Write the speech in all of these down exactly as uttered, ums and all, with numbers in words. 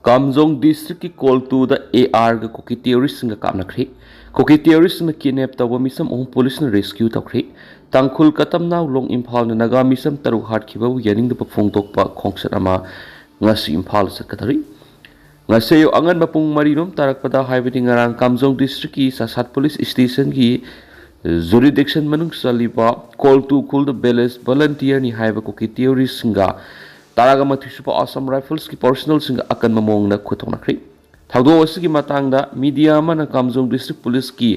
ꯀꯥꯝꯖꯣꯡ ꯗꯤꯁꯇ꯭ꯔꯤꯛꯀꯤ ꯀꯣꯜꯇꯨꯗ ꯑꯦ ꯑꯥꯔꯒ ꯀꯨꯀꯤ ꯇꯦꯔꯣꯔꯤꯁꯁꯤꯡꯒ ꯀꯥꯞꯅꯈ꯭ꯔꯦ꯫ ꯀꯨꯀꯤ ꯇꯦꯔꯣꯔꯤꯁꯁꯤꯡꯅ ꯀꯤꯗꯅꯦꯞ ꯇꯧꯕ ꯃꯤꯁꯝ ꯑꯍꯨꯝ ꯄꯨꯂꯤꯁꯅ ꯔꯦꯁꯀ꯭ꯌꯨ ꯇꯧꯈ꯭ꯔꯦ꯫ ꯇꯥꯡꯈꯨꯜ ꯀꯇꯝꯅꯥꯎ ꯂꯣꯡ ꯏꯝꯐꯥꯜꯅ ꯅꯥꯒꯥ ꯃꯤꯁꯝ ꯇꯔꯨꯛ ꯍꯥꯠꯈꯤꯕꯕꯨ ꯌꯥꯅꯤꯡꯗꯕ ꯐꯣꯡꯗꯣꯛꯄ ꯈꯣꯡꯆꯠ ꯑꯃ ꯉꯁꯤ ꯏꯝꯐꯥꯜꯗ ꯆꯠꯀꯗꯧꯔꯤ꯫ ꯉꯁꯤ ꯑꯌꯨꯛ ꯑꯉꯟꯕ ꯄꯨꯡ ꯃꯔꯤ ꯔꯣꯝ ꯇꯥꯔꯛꯄꯗ, ꯍꯥꯏꯕꯗꯤ ꯉꯔꯥꯡ, ꯀꯥꯝꯖꯣꯡ ꯗꯤꯁꯇ꯭ꯔꯤꯛꯀꯤ ꯆꯥꯁꯥꯠ ꯄꯨꯂꯤꯁ ꯁ꯭ꯇꯦꯁꯟꯒꯤ ꯖꯨꯔꯤꯗꯤꯛꯁꯟ ꯃꯅꯨꯡ ꯆꯜꯂꯤꯕ ꯀꯣꯜꯇꯨ ꯈꯨꯜꯗ ꯚꯤꯂꯦꯖ ꯚꯣꯂꯟꯇꯤꯌꯔꯅꯤ ꯍꯥꯏꯕ ꯀꯨꯀꯤ ꯇꯦꯔꯣꯔꯤꯁꯁꯤꯡꯒ ꯇꯔꯥꯒ ꯃꯥꯊꯣꯏ ꯁꯨꯕ ꯑꯁꯥꯝ ꯔꯥꯏꯐꯜꯁꯀꯤ ꯄꯔꯁꯣꯅꯦꯜꯁꯤꯡꯒ ꯑꯀꯟꯕ ꯃꯑꯣꯡꯗ ꯈꯨꯠ ꯊꯣꯛꯅꯈ꯭ꯔꯦ꯫ ꯊꯧꯗꯣꯛ ꯑꯁꯤꯒꯤ ꯃꯇꯥꯡꯗ ꯃꯤꯗꯤꯌꯥ ꯑꯃꯅ ꯀꯥꯝꯖꯣꯡ ꯗꯤꯁꯇ꯭ꯔꯤꯛ ꯄꯨꯂꯤꯁꯀꯤ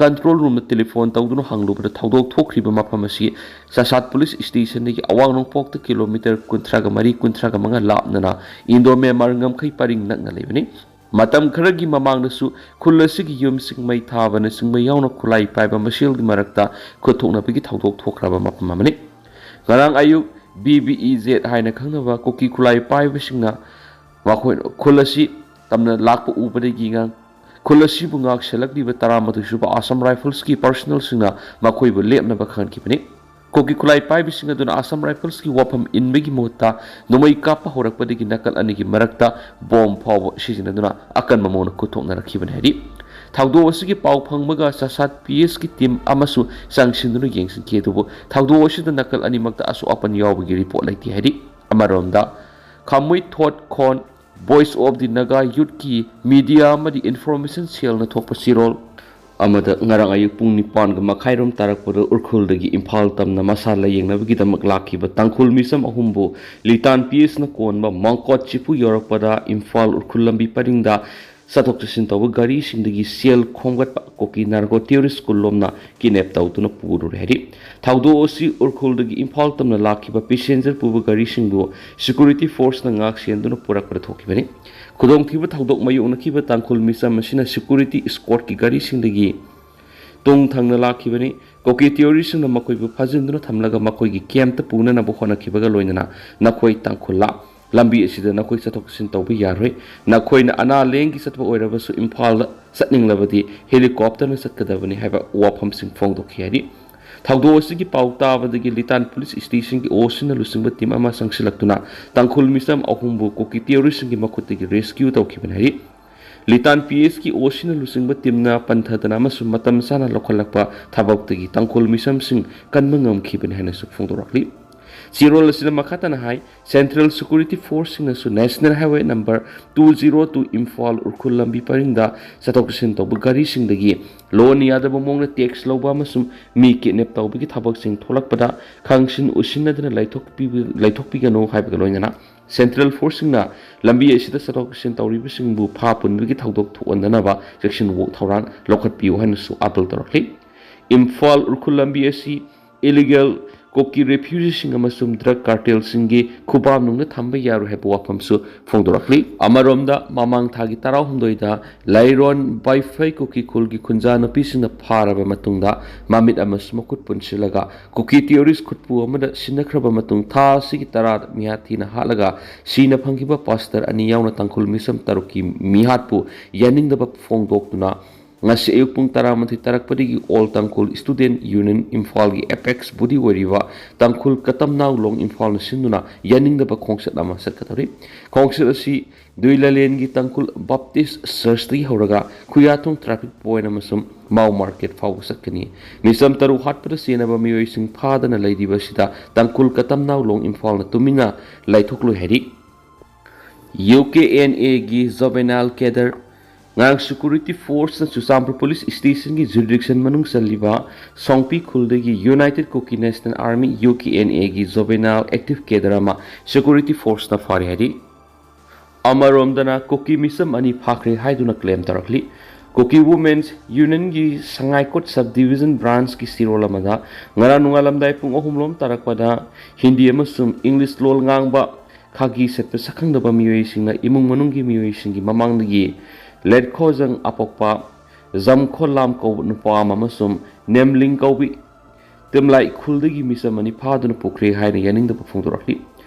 ꯀꯟꯇ꯭ꯔꯣꯜ ꯔꯨꯝꯗ ꯇꯦꯂꯤꯐꯣꯟ ꯇꯧꯗꯨꯅ ꯍꯪꯂꯨꯕꯗ, ꯊꯧꯗꯣꯛ ꯊꯣꯛꯈ꯭ꯔꯤꯕ ꯃꯐꯝ ꯑꯁꯤ ꯆꯥꯁꯥꯠ ꯄꯨꯂꯤꯁ ꯁ꯭ꯇꯦꯁꯟꯗꯒꯤ ꯑꯋꯥꯡ ꯅꯣꯡꯄꯣꯛꯇ ꯀꯤꯂꯣꯃꯤꯇꯔ ꯀꯨꯟꯊ꯭ꯔꯥꯒ ꯃꯔꯤ, ꯀꯨꯟꯊ꯭ꯔꯥꯒ ꯃꯉꯥ ꯂꯥꯞꯅꯅ ꯏꯟꯗꯣ ꯃ꯭ꯌꯥꯟꯃꯥꯔ ꯉꯝꯈꯩ ꯄꯔꯤꯡ ꯅꯛꯅ ꯂꯩꯕꯅꯤ꯫ ꯃꯇꯝ ꯈꯔꯒꯤ ꯃꯃꯥꯡꯗꯁꯨ ꯈꯨꯜ ꯑꯁꯤꯒꯤ ꯌꯨꯝꯁꯤꯡ ꯃꯩ ꯊꯥꯕꯅꯆꯤꯡꯕ ꯌꯥꯎꯅ ꯈꯨꯠꯂꯥꯏ ꯄꯥꯏꯕ ꯃꯁꯦꯜꯒꯤ ꯃꯔꯛꯇ ꯈꯨꯠ ꯊꯣꯛꯅꯕꯒꯤ ꯊꯧꯗꯣꯛ ꯊꯣꯛꯈ꯭ꯔꯕ ꯃꯐꯝ ꯑꯃꯅꯤ꯫ ꯉꯔꯥꯡ ꯑꯌꯨꯛ ꯕꯤ ꯕꯤ ꯏ ꯖꯦꯠ ꯍꯥꯏꯅ ꯈꯪꯅꯕ ꯀꯨꯀꯤ ꯈꯨꯠꯂꯥꯏ ꯄꯥꯏꯕꯁꯤꯡꯅ ꯃꯈꯣꯏ ꯈꯨꯜ ꯑꯁꯤ ꯇꯝꯅ ꯂꯥꯛꯄ ꯎꯕꯗꯒꯤ ꯉꯥꯡ-, ꯈꯨꯜ ꯑꯁꯤꯕꯨ ꯉꯥꯛ ꯁꯦꯜꯂꯛꯂꯤꯕ ꯇꯔꯥꯃꯥꯊꯣꯏ ꯁꯨꯕ ꯑꯁꯥꯝ ꯔꯥꯏꯐꯜꯁꯀꯤ ꯄꯔꯁꯣꯅꯦꯜꯁꯤꯡꯅ ꯃꯈꯣꯏꯕꯨ ꯂꯦꯞꯅꯕ ꯈꯪꯍꯟꯈꯤꯕꯅꯤ꯫ ꯀꯨꯀꯤ ꯈꯨꯠꯂꯥꯏ ꯄꯥꯏꯕꯁꯤꯡ ꯑꯗꯨꯅ ꯑꯁꯥꯝ ꯔꯥꯏꯐꯜꯁꯀꯤ ꯋꯥꯐꯝ ꯏꯟꯕꯒꯤ ꯃꯍꯨꯠꯇ ꯅꯣꯡꯃꯩ ꯀꯥꯞꯄ ꯍꯧꯔꯛꯄꯗꯒꯤ ꯅꯥꯀꯜ ꯑꯅꯤꯒꯤ ꯃꯔꯛꯇ ꯕꯣꯝ ꯐꯥꯎꯕ ꯁꯤꯖꯤꯟꯅꯗꯨꯅ ꯑꯀꯟꯕ ꯃꯑꯣꯡꯗ ꯈꯨꯠ ꯊꯣꯛꯅꯔꯛꯈꯤꯕꯅꯤ ꯍꯥꯏꯔꯤ꯫ ꯊꯧꯗꯣꯛ ꯑꯁꯤꯒꯤ ꯄꯥꯎ ꯐꯪꯕꯒ ꯆꯥꯁꯥꯠ ꯄꯤ ꯑꯦꯁꯀꯤ ꯇꯤꯝ ꯑꯃꯁꯨ ꯆꯪꯁꯤꯟꯗꯨꯅ ꯌꯦꯡꯁꯤꯟꯈꯤ, ꯑꯗꯨꯕꯨ ꯊꯧꯗꯣꯛ ꯑꯁꯤꯗ ꯅꯥꯀꯜ ꯑꯅꯤꯃꯛꯇ ꯑꯁꯣꯛ ꯑꯄꯟ ꯌꯥꯎꯕꯒꯤ ꯔꯤꯄꯣꯔꯠ ꯂꯩꯇꯦ ꯍꯥꯏꯔꯤ꯫ ꯑꯃꯔꯣꯝꯗ, ꯈꯥꯃꯨꯏ ꯊꯣꯠ ꯈꯣꯟ ꯚꯣꯏꯁ ꯑꯣꯐ ꯗꯤ ꯅꯥꯒꯥ ꯌꯨꯠꯀꯤ ꯃꯤꯗꯤꯌꯥ ꯑꯃꯗꯤ ꯏꯟꯐꯣꯔꯃꯦꯁꯟ ꯁꯦꯜꯅ ꯊꯣꯛꯄ ꯆꯦꯔꯣꯜ ꯑꯃꯗ ꯉꯔꯥꯡ ꯑꯌꯨꯛ ꯄꯨꯡ ꯅꯤꯄꯥꯟꯒ ꯃꯈꯥꯏꯔꯣꯝ ꯇꯥꯔꯛꯄꯗ ꯎꯈ꯭ꯔꯨꯜꯗꯒꯤ ꯏꯝꯐꯥꯜ ꯇꯝꯅ ꯃꯁꯥ ꯂꯥꯏꯌꯦꯡꯅꯕꯒꯤꯗꯃꯛ ꯂꯥꯛꯈꯤꯕ ꯇꯥꯡꯈꯨꯜ ꯃꯤꯁꯝ ꯑꯍꯨꯝꯕꯨ ꯂꯤꯇꯥꯟ ꯄꯤ ꯑꯦꯁꯅ ꯀꯣꯟꯕ ꯃꯥꯡꯀꯣꯠ ꯆꯤꯐꯨ ꯌꯧꯔꯛꯄꯗ ꯏꯝꯐꯥꯜ ꯎꯈ꯭ꯔꯨꯜ ꯂꯝꯕꯤ ꯄꯔꯤꯡꯗ ꯆꯠꯊꯣꯛ ꯆꯠꯁꯤꯟ ꯇꯧꯕ ꯒꯥꯔꯤꯁꯤꯡꯗꯒꯤ ꯁꯦꯜ ꯈꯣꯝꯒꯠꯄ ꯀꯨꯀꯤ ꯅꯥꯔꯀꯣ ꯇꯦꯔꯣꯔꯤꯁ ꯀꯨꯟꯂꯣꯝꯅ ꯀꯤꯗꯅꯦꯞ ꯇꯧꯗꯨꯅ ꯄꯨꯔꯨꯔꯦ ꯍꯥꯏꯔꯤ꯫ ꯊꯧꯗꯣꯛ ꯑꯁꯤ ꯎꯈ꯭ꯔꯨꯜꯗꯒꯤ ꯏꯝꯐꯥꯜ ꯇꯝꯅ ꯂꯥꯛꯈꯤꯕ ꯄꯦꯁꯦꯟꯖꯔ ꯄꯨꯕ ꯒꯥꯔꯤꯁꯤꯡꯕꯨ ꯁꯦꯀ꯭ꯌꯨꯔꯤꯇꯤ ꯐꯣꯔꯁꯅ ꯉꯥꯛ ꯁꯦꯟꯗꯨꯅ ꯄꯨꯔꯛꯄꯗ ꯊꯣꯛꯈꯤꯕꯅꯤ꯫ ꯈꯨꯗꯣꯡꯊꯤꯕ ꯊꯧꯗꯣꯛ ꯃꯥꯌꯣꯛꯅꯈꯤꯕ ꯇꯥꯡꯈꯨꯜ ꯃꯤꯆꯝ ꯑꯁꯤꯅ ꯁꯦꯀ꯭ꯌꯨꯔꯤꯇꯤ ꯏꯁꯀꯣꯔꯠꯀꯤ ꯒꯥꯔꯤꯁꯤꯡꯗꯒꯤ ꯇꯣꯡ ꯊꯪꯅ ꯂꯥꯛꯈꯤꯕꯅꯤ꯫ ꯀꯨꯀꯤ ꯇꯦꯔꯣꯔꯤꯁꯁꯤꯡꯅ ꯃꯈꯣꯏꯕꯨ ꯐꯥꯖꯤꯟꯗꯨꯅ ꯊꯝꯂꯒ ꯃꯈꯣꯏꯒꯤ ꯀꯦꯝꯞꯇ ꯄꯨꯅꯅꯕ ꯍꯣꯠꯅꯈꯤꯕꯒ ꯂꯣꯏꯅꯅ, "ꯅꯈꯣꯏ ꯇꯥꯡꯈꯨꯜꯂꯥ? ꯂꯝꯕꯤ ꯑꯁꯤꯗ ꯅꯈꯣꯏ ꯆꯠꯊꯣꯛ ꯆꯠꯁꯤꯟ ꯇꯧꯕ ꯌꯥꯔꯣꯏ꯫ ꯅꯈꯣꯏꯅ ꯑꯅꯥ ꯂꯥꯌꯦꯡꯒꯤ ꯆꯠꯄ ꯑꯣꯏꯔꯕꯁꯨ ꯏꯝꯐꯥꯜꯗ ꯆꯠꯅꯤꯡꯂꯕꯗꯤ ꯍꯦꯂꯤꯀꯣꯞꯇꯔꯅ ꯆꯠꯀꯗꯕꯅꯤ" ꯍꯥꯏꯕ ꯋꯥꯐꯝꯁꯤꯡ ꯐꯣꯡꯗꯣꯛꯈꯤ ꯍꯥꯏꯔꯤ꯫ ꯊꯧꯗꯣꯛ ꯑꯁꯤꯒꯤ ꯄꯥꯎ ꯇꯥꯕꯗꯒꯤ ꯂꯤꯇꯥꯟ ꯄꯨꯂꯤꯁ ꯁ꯭ꯇꯦꯁꯟꯒꯤ ꯑꯣꯁꯤꯅ ꯂꯨꯆꯤꯡꯕ ꯇꯤꯝ ꯑꯃ ꯆꯪꯁꯤꯜꯂꯛꯇꯨꯅ ꯇꯥꯡꯈꯨꯜ ꯃꯤꯆꯝ ꯑꯍꯨꯝꯕꯨ ꯀꯨꯀꯤ ꯇꯦꯔꯣꯔꯤꯁꯁꯤꯡꯒꯤ ꯃꯈꯨꯠꯇꯒꯤ ꯔꯦꯁꯀ꯭ꯌꯨ ꯇꯧꯈꯤꯕꯅꯤ ꯍꯥꯏꯔꯤ꯫ ꯂꯤꯇꯥꯟ ꯄꯤ ꯑꯦꯁꯀꯤ ꯑꯣꯁꯤꯅ ꯂꯨꯆꯤꯡꯕ ꯇꯤꯝꯅ ꯄꯟꯊꯗꯅ ꯑꯃꯁꯨꯡ ꯃꯇꯝ ꯆꯥꯅ ꯂꯧꯈꯠꯂꯛꯄ ꯊꯕꯛꯇꯒꯤ ꯇꯥꯡꯈꯨꯜ ꯃꯤꯆꯝꯁꯤꯡ ꯀꯟꯕ ꯉꯝꯈꯤꯕꯅꯤ ꯍꯥꯏꯅꯁꯨ ꯐꯣꯡꯗꯣꯔꯛꯂꯤ꯫ ꯆꯦꯔꯣꯜ ꯑꯁꯤꯅ ꯃꯈꯥ ꯇꯥꯅ ꯍꯥꯏ, ꯁꯦꯟꯇ꯭ꯔꯦꯜ ꯁꯦꯀ꯭ꯌꯨꯔꯤꯇꯤ ꯐꯣꯔꯁꯁꯤꯡꯅꯁꯨ national highway number two zero two Imphal Ukhrul ꯂꯝꯕꯤ ꯄꯔꯤꯡꯗ ꯆꯠꯊꯣꯛ ꯆꯠꯁꯤꯟ ꯇꯧꯕ ꯒꯥꯔꯤꯁꯤꯡꯗꯒꯤ ꯂꯣꯟ ꯌꯥꯗꯕ ꯃꯑꯣꯡꯗ ꯇꯦꯛꯁ ꯂꯧꯕ ꯑꯃꯁꯨꯡ ꯃꯤ ꯀꯤꯗꯅꯦꯞ ꯇꯧꯕꯒꯤ ꯊꯕꯛꯁꯤꯡ ꯊꯣꯛꯂꯛꯄꯗ ꯈꯪꯁꯤꯟ ꯎꯁꯤꯟꯅꯗꯅ ꯂꯩꯊꯣꯛꯄꯤ-, ꯂꯩꯊꯣꯛꯄꯤꯒꯅꯨ ꯍꯥꯏꯕꯒ ꯂꯣꯏꯅꯅ ꯁꯦꯟꯇ꯭ꯔꯦꯜ ꯐꯣꯔꯁꯁꯤꯡꯅ ꯂꯝꯕꯤ ꯑꯁꯤꯗ ꯆꯠꯊꯣꯛ ꯆꯠꯁꯤꯟ ꯇꯧꯔꯤꯕꯁꯤꯡꯕꯨ ꯐꯥ ꯄꯨꯟꯕꯒꯤ ꯊꯧꯗꯣꯛ ꯊꯣꯛꯍꯟꯗꯅꯕ ꯆꯦꯛꯁꯤꯟ ꯊꯧꯔꯥꯡ ꯂꯧꯈꯠꯄꯤꯌꯨ ꯍꯥꯏꯅꯁꯨ ꯑꯥꯄꯤꯜ ꯇꯧꯔꯛꯂꯤ꯫ ꯏꯝꯐꯥꯜ ꯎꯈ꯭ꯔꯨꯜ ꯂꯝꯕꯤ ꯑꯁꯤ ꯏꯂꯤꯒꯦꯜ ꯀꯨꯀꯤ ꯔꯦꯐ꯭ꯌꯨꯖꯤꯁꯤꯡ ꯑꯃꯁꯨꯡ ꯗ꯭ꯔꯒ ꯀꯥꯔꯇꯦꯜꯁꯤꯡꯒꯤ ꯈꯨꯕꯥꯝꯅꯨꯡꯗ ꯊꯝꯕ ꯌꯥꯔꯣꯏ ꯍꯥꯏꯕ ꯋꯥꯐꯝꯁꯨ ꯐꯣꯡꯗꯣꯔꯛꯂꯤ꯫ ꯑꯃꯔꯣꯝꯗ, ꯃꯃꯥꯡ ꯊꯥꯒꯤ ꯇꯔꯥꯍꯨꯝꯗꯣꯏꯗ ꯂꯩꯔꯣꯟ ꯕꯥꯏꯐꯩ ꯀꯨꯀꯤ ꯈꯨꯜꯒꯤ ꯈꯨꯟꯖꯥ ꯅꯨꯄꯤꯁꯤꯡꯅ ꯐꯥꯔꯕ ꯃꯇꯨꯡꯗ ꯃꯃꯤꯠ ꯑꯃꯁꯨꯡ ꯃꯈꯨꯠ ꯄꯨꯟꯁꯤꯜꯂꯒ ꯀꯨꯀꯤ ꯇꯦꯔꯣꯔꯤꯁ ꯈꯨꯠꯄꯨ ꯑꯃꯗ ꯁꯤꯟꯅꯈ꯭ꯔꯕ ꯃꯇꯨꯡ, ꯊꯥ ꯑꯁꯤꯒꯤ ꯇꯔꯥꯗ ꯃꯤꯍꯥꯠ ꯊꯤꯅ ꯍꯥꯠꯂꯒ ꯁꯤꯅ ꯐꯪꯈꯤꯕ ꯄꯥꯁꯇꯔ ꯑꯅꯤ ꯌꯥꯎꯅ ꯇꯥꯡꯈꯨꯜ ꯃꯤꯆꯝ ꯇꯔꯨꯛꯀꯤ ꯃꯤꯍꯥꯠꯄꯨ ꯌꯥꯅꯤꯡꯗꯕ ꯐꯣꯡꯗꯣꯛꯇꯨꯅ ꯉꯁꯤ ꯑꯌꯨꯛ ꯄꯨꯡ ꯇꯔꯥꯃꯥꯊꯣꯏ ꯇꯥꯔꯛꯄꯗꯒꯤ ꯑꯣꯜ ꯇꯥꯡꯈꯨꯜ ꯁ꯭ꯇꯨꯗꯦꯟꯠ ꯌꯨꯅꯤꯌꯟ ꯏꯝꯐꯥꯜꯒꯤ ꯑꯦꯄꯦꯛꯁ ꯕꯣꯗꯤ ꯑꯣꯏꯔꯤꯕ ꯇꯥꯡꯈꯨꯜ ꯀꯇꯝꯅꯥꯎ ꯂꯣꯡ ꯏꯝꯐꯥꯜꯅ ꯁꯤꯟꯗꯨꯅ ꯌꯥꯅꯤꯡꯗꯕ ꯈꯣꯡꯆꯠ ꯑꯃ ꯆꯠꯀꯗꯧꯔꯤ꯫ ꯈꯣꯡꯆꯠ ꯑꯁꯤ ꯗꯨꯏꯂꯥꯂꯦꯟꯒꯤ ꯇꯥꯡꯈꯨꯜ ꯕꯥꯞꯇꯤꯁ ꯆꯔꯆꯇꯒꯤ ꯍꯧꯔꯒ ꯈꯨꯌꯥꯊꯣꯡ ꯇ꯭ꯔꯥꯐꯤꯛ ꯄꯣꯏꯟꯠ ꯑꯃꯁꯨꯡ ꯃꯥꯎ ꯃꯥꯔꯀꯦꯠ ꯐꯥꯎꯕ ꯆꯠꯀꯅꯤ꯫ ꯃꯤꯆꯝ ꯇꯔꯨꯛ ꯍꯥꯠꯄꯗ ꯆꯦꯟꯅꯕ ꯃꯤꯑꯣꯏꯁꯤꯡ ꯐꯥꯗꯅ ꯂꯩꯔꯤꯕ ꯑꯁꯤꯗ ꯇꯥꯡꯈꯨꯜ ꯀꯇꯝꯅꯥꯎ ꯂꯣꯡ ꯏꯝꯐꯥꯜꯅ ꯇꯨꯃꯤꯟꯅ ꯂꯩꯊꯣꯛꯂꯣꯏ ꯍꯥꯏꯔꯤ꯫ ꯌꯨ ꯀꯦ ꯑꯦꯟ ꯑꯦꯒꯤ ꯖꯨꯕꯦꯅꯥꯏꯜ ꯀꯦꯗꯔ ꯉꯔꯥꯡ ꯁꯦꯀ꯭ꯌꯨꯔꯤꯇꯤ ꯐꯣꯔꯁꯅ ꯆꯨꯔꯆꯥꯟꯄꯨꯔ ꯄꯨꯂꯤꯁ ꯁ꯭ꯇꯦꯁꯟꯒꯤ ꯖꯨꯔꯤꯗꯤꯛꯁꯟ ꯃꯅꯨꯡ ꯆꯜꯂꯤꯕ ꯁꯣꯡꯄꯤ ꯈꯨꯜꯗꯒꯤ united Kuki national army, U K N ꯑꯦꯒꯤ ꯖꯨꯕꯦꯅꯥꯏꯜ ꯑꯦꯛꯇꯤꯚ ꯀꯦꯗꯔ ꯑꯃ ꯁꯦꯀ꯭ꯌꯨꯔꯤꯇꯤ ꯐꯣꯔꯁꯅ ꯐꯥꯔꯦ ꯍꯥꯏꯔꯤ꯫ ꯑꯃꯔꯣꯝꯗꯅ ꯀꯨꯀꯤ ꯃꯤꯆꯝ ꯑꯅꯤ ꯐꯥꯈ꯭ꯔꯦ ꯍꯥꯏꯗꯨꯅ ꯀ꯭ꯂꯦꯝ ꯇꯧꯔꯛꯂꯤ꯫ ꯀꯨꯀꯤ ꯋꯨꯃꯦꯟꯁ ꯌꯨꯅꯤꯌꯟꯒꯤ ꯁꯉꯥꯏꯀꯣꯠ ꯁꯕ ꯗꯤꯕꯤꯖꯟ ꯕ꯭ꯔꯥꯟꯁꯀꯤ ꯆꯦꯔꯣꯜ ꯑꯃꯗ ꯉꯔꯥꯡ ꯅꯣꯡꯉꯥꯜꯂꯝꯗꯥꯏ ꯄꯨꯡ ꯑꯍꯨꯝ ꯂꯣꯝ ꯇꯥꯔꯛꯄꯗ ꯍꯤꯟꯗꯤ ꯑꯃꯁꯨꯡ ꯏꯪꯂꯤꯁ ꯂꯣꯜ ꯉꯥꯡꯕ ꯈꯥꯒꯤ ꯁꯦꯠꯄ ꯁꯛꯈꯪꯗꯕ ꯃꯤꯑꯣꯏꯁꯤꯡꯅ ꯏꯃꯨꯡ ꯃꯅꯨꯡꯒꯤ ꯃꯤꯑꯣꯏꯁꯤꯡꯒꯤ ꯃꯃꯥꯡꯗꯒꯤ ꯂꯦꯠꯈꯣꯖꯪ ꯑꯄꯣꯛꯄ ꯖꯝꯈꯣꯂꯥꯝ ꯀꯧꯕ ꯅꯨꯄꯥ ꯑꯃ ꯑꯃꯁꯨꯡ ꯅꯦꯝꯂꯤꯡ ꯀꯧꯕꯤ ꯇꯤꯝꯂꯥꯏ ꯈꯨꯜꯗꯒꯤ ꯃꯤꯆꯝ ꯑꯅꯤ ꯐꯥꯗꯨꯅ ꯄꯨꯈ꯭ꯔꯦ ꯍꯥꯏꯅ ꯌꯥꯅꯤꯡꯗꯕ ꯐꯣꯡꯗꯣꯔꯛꯂꯤ꯫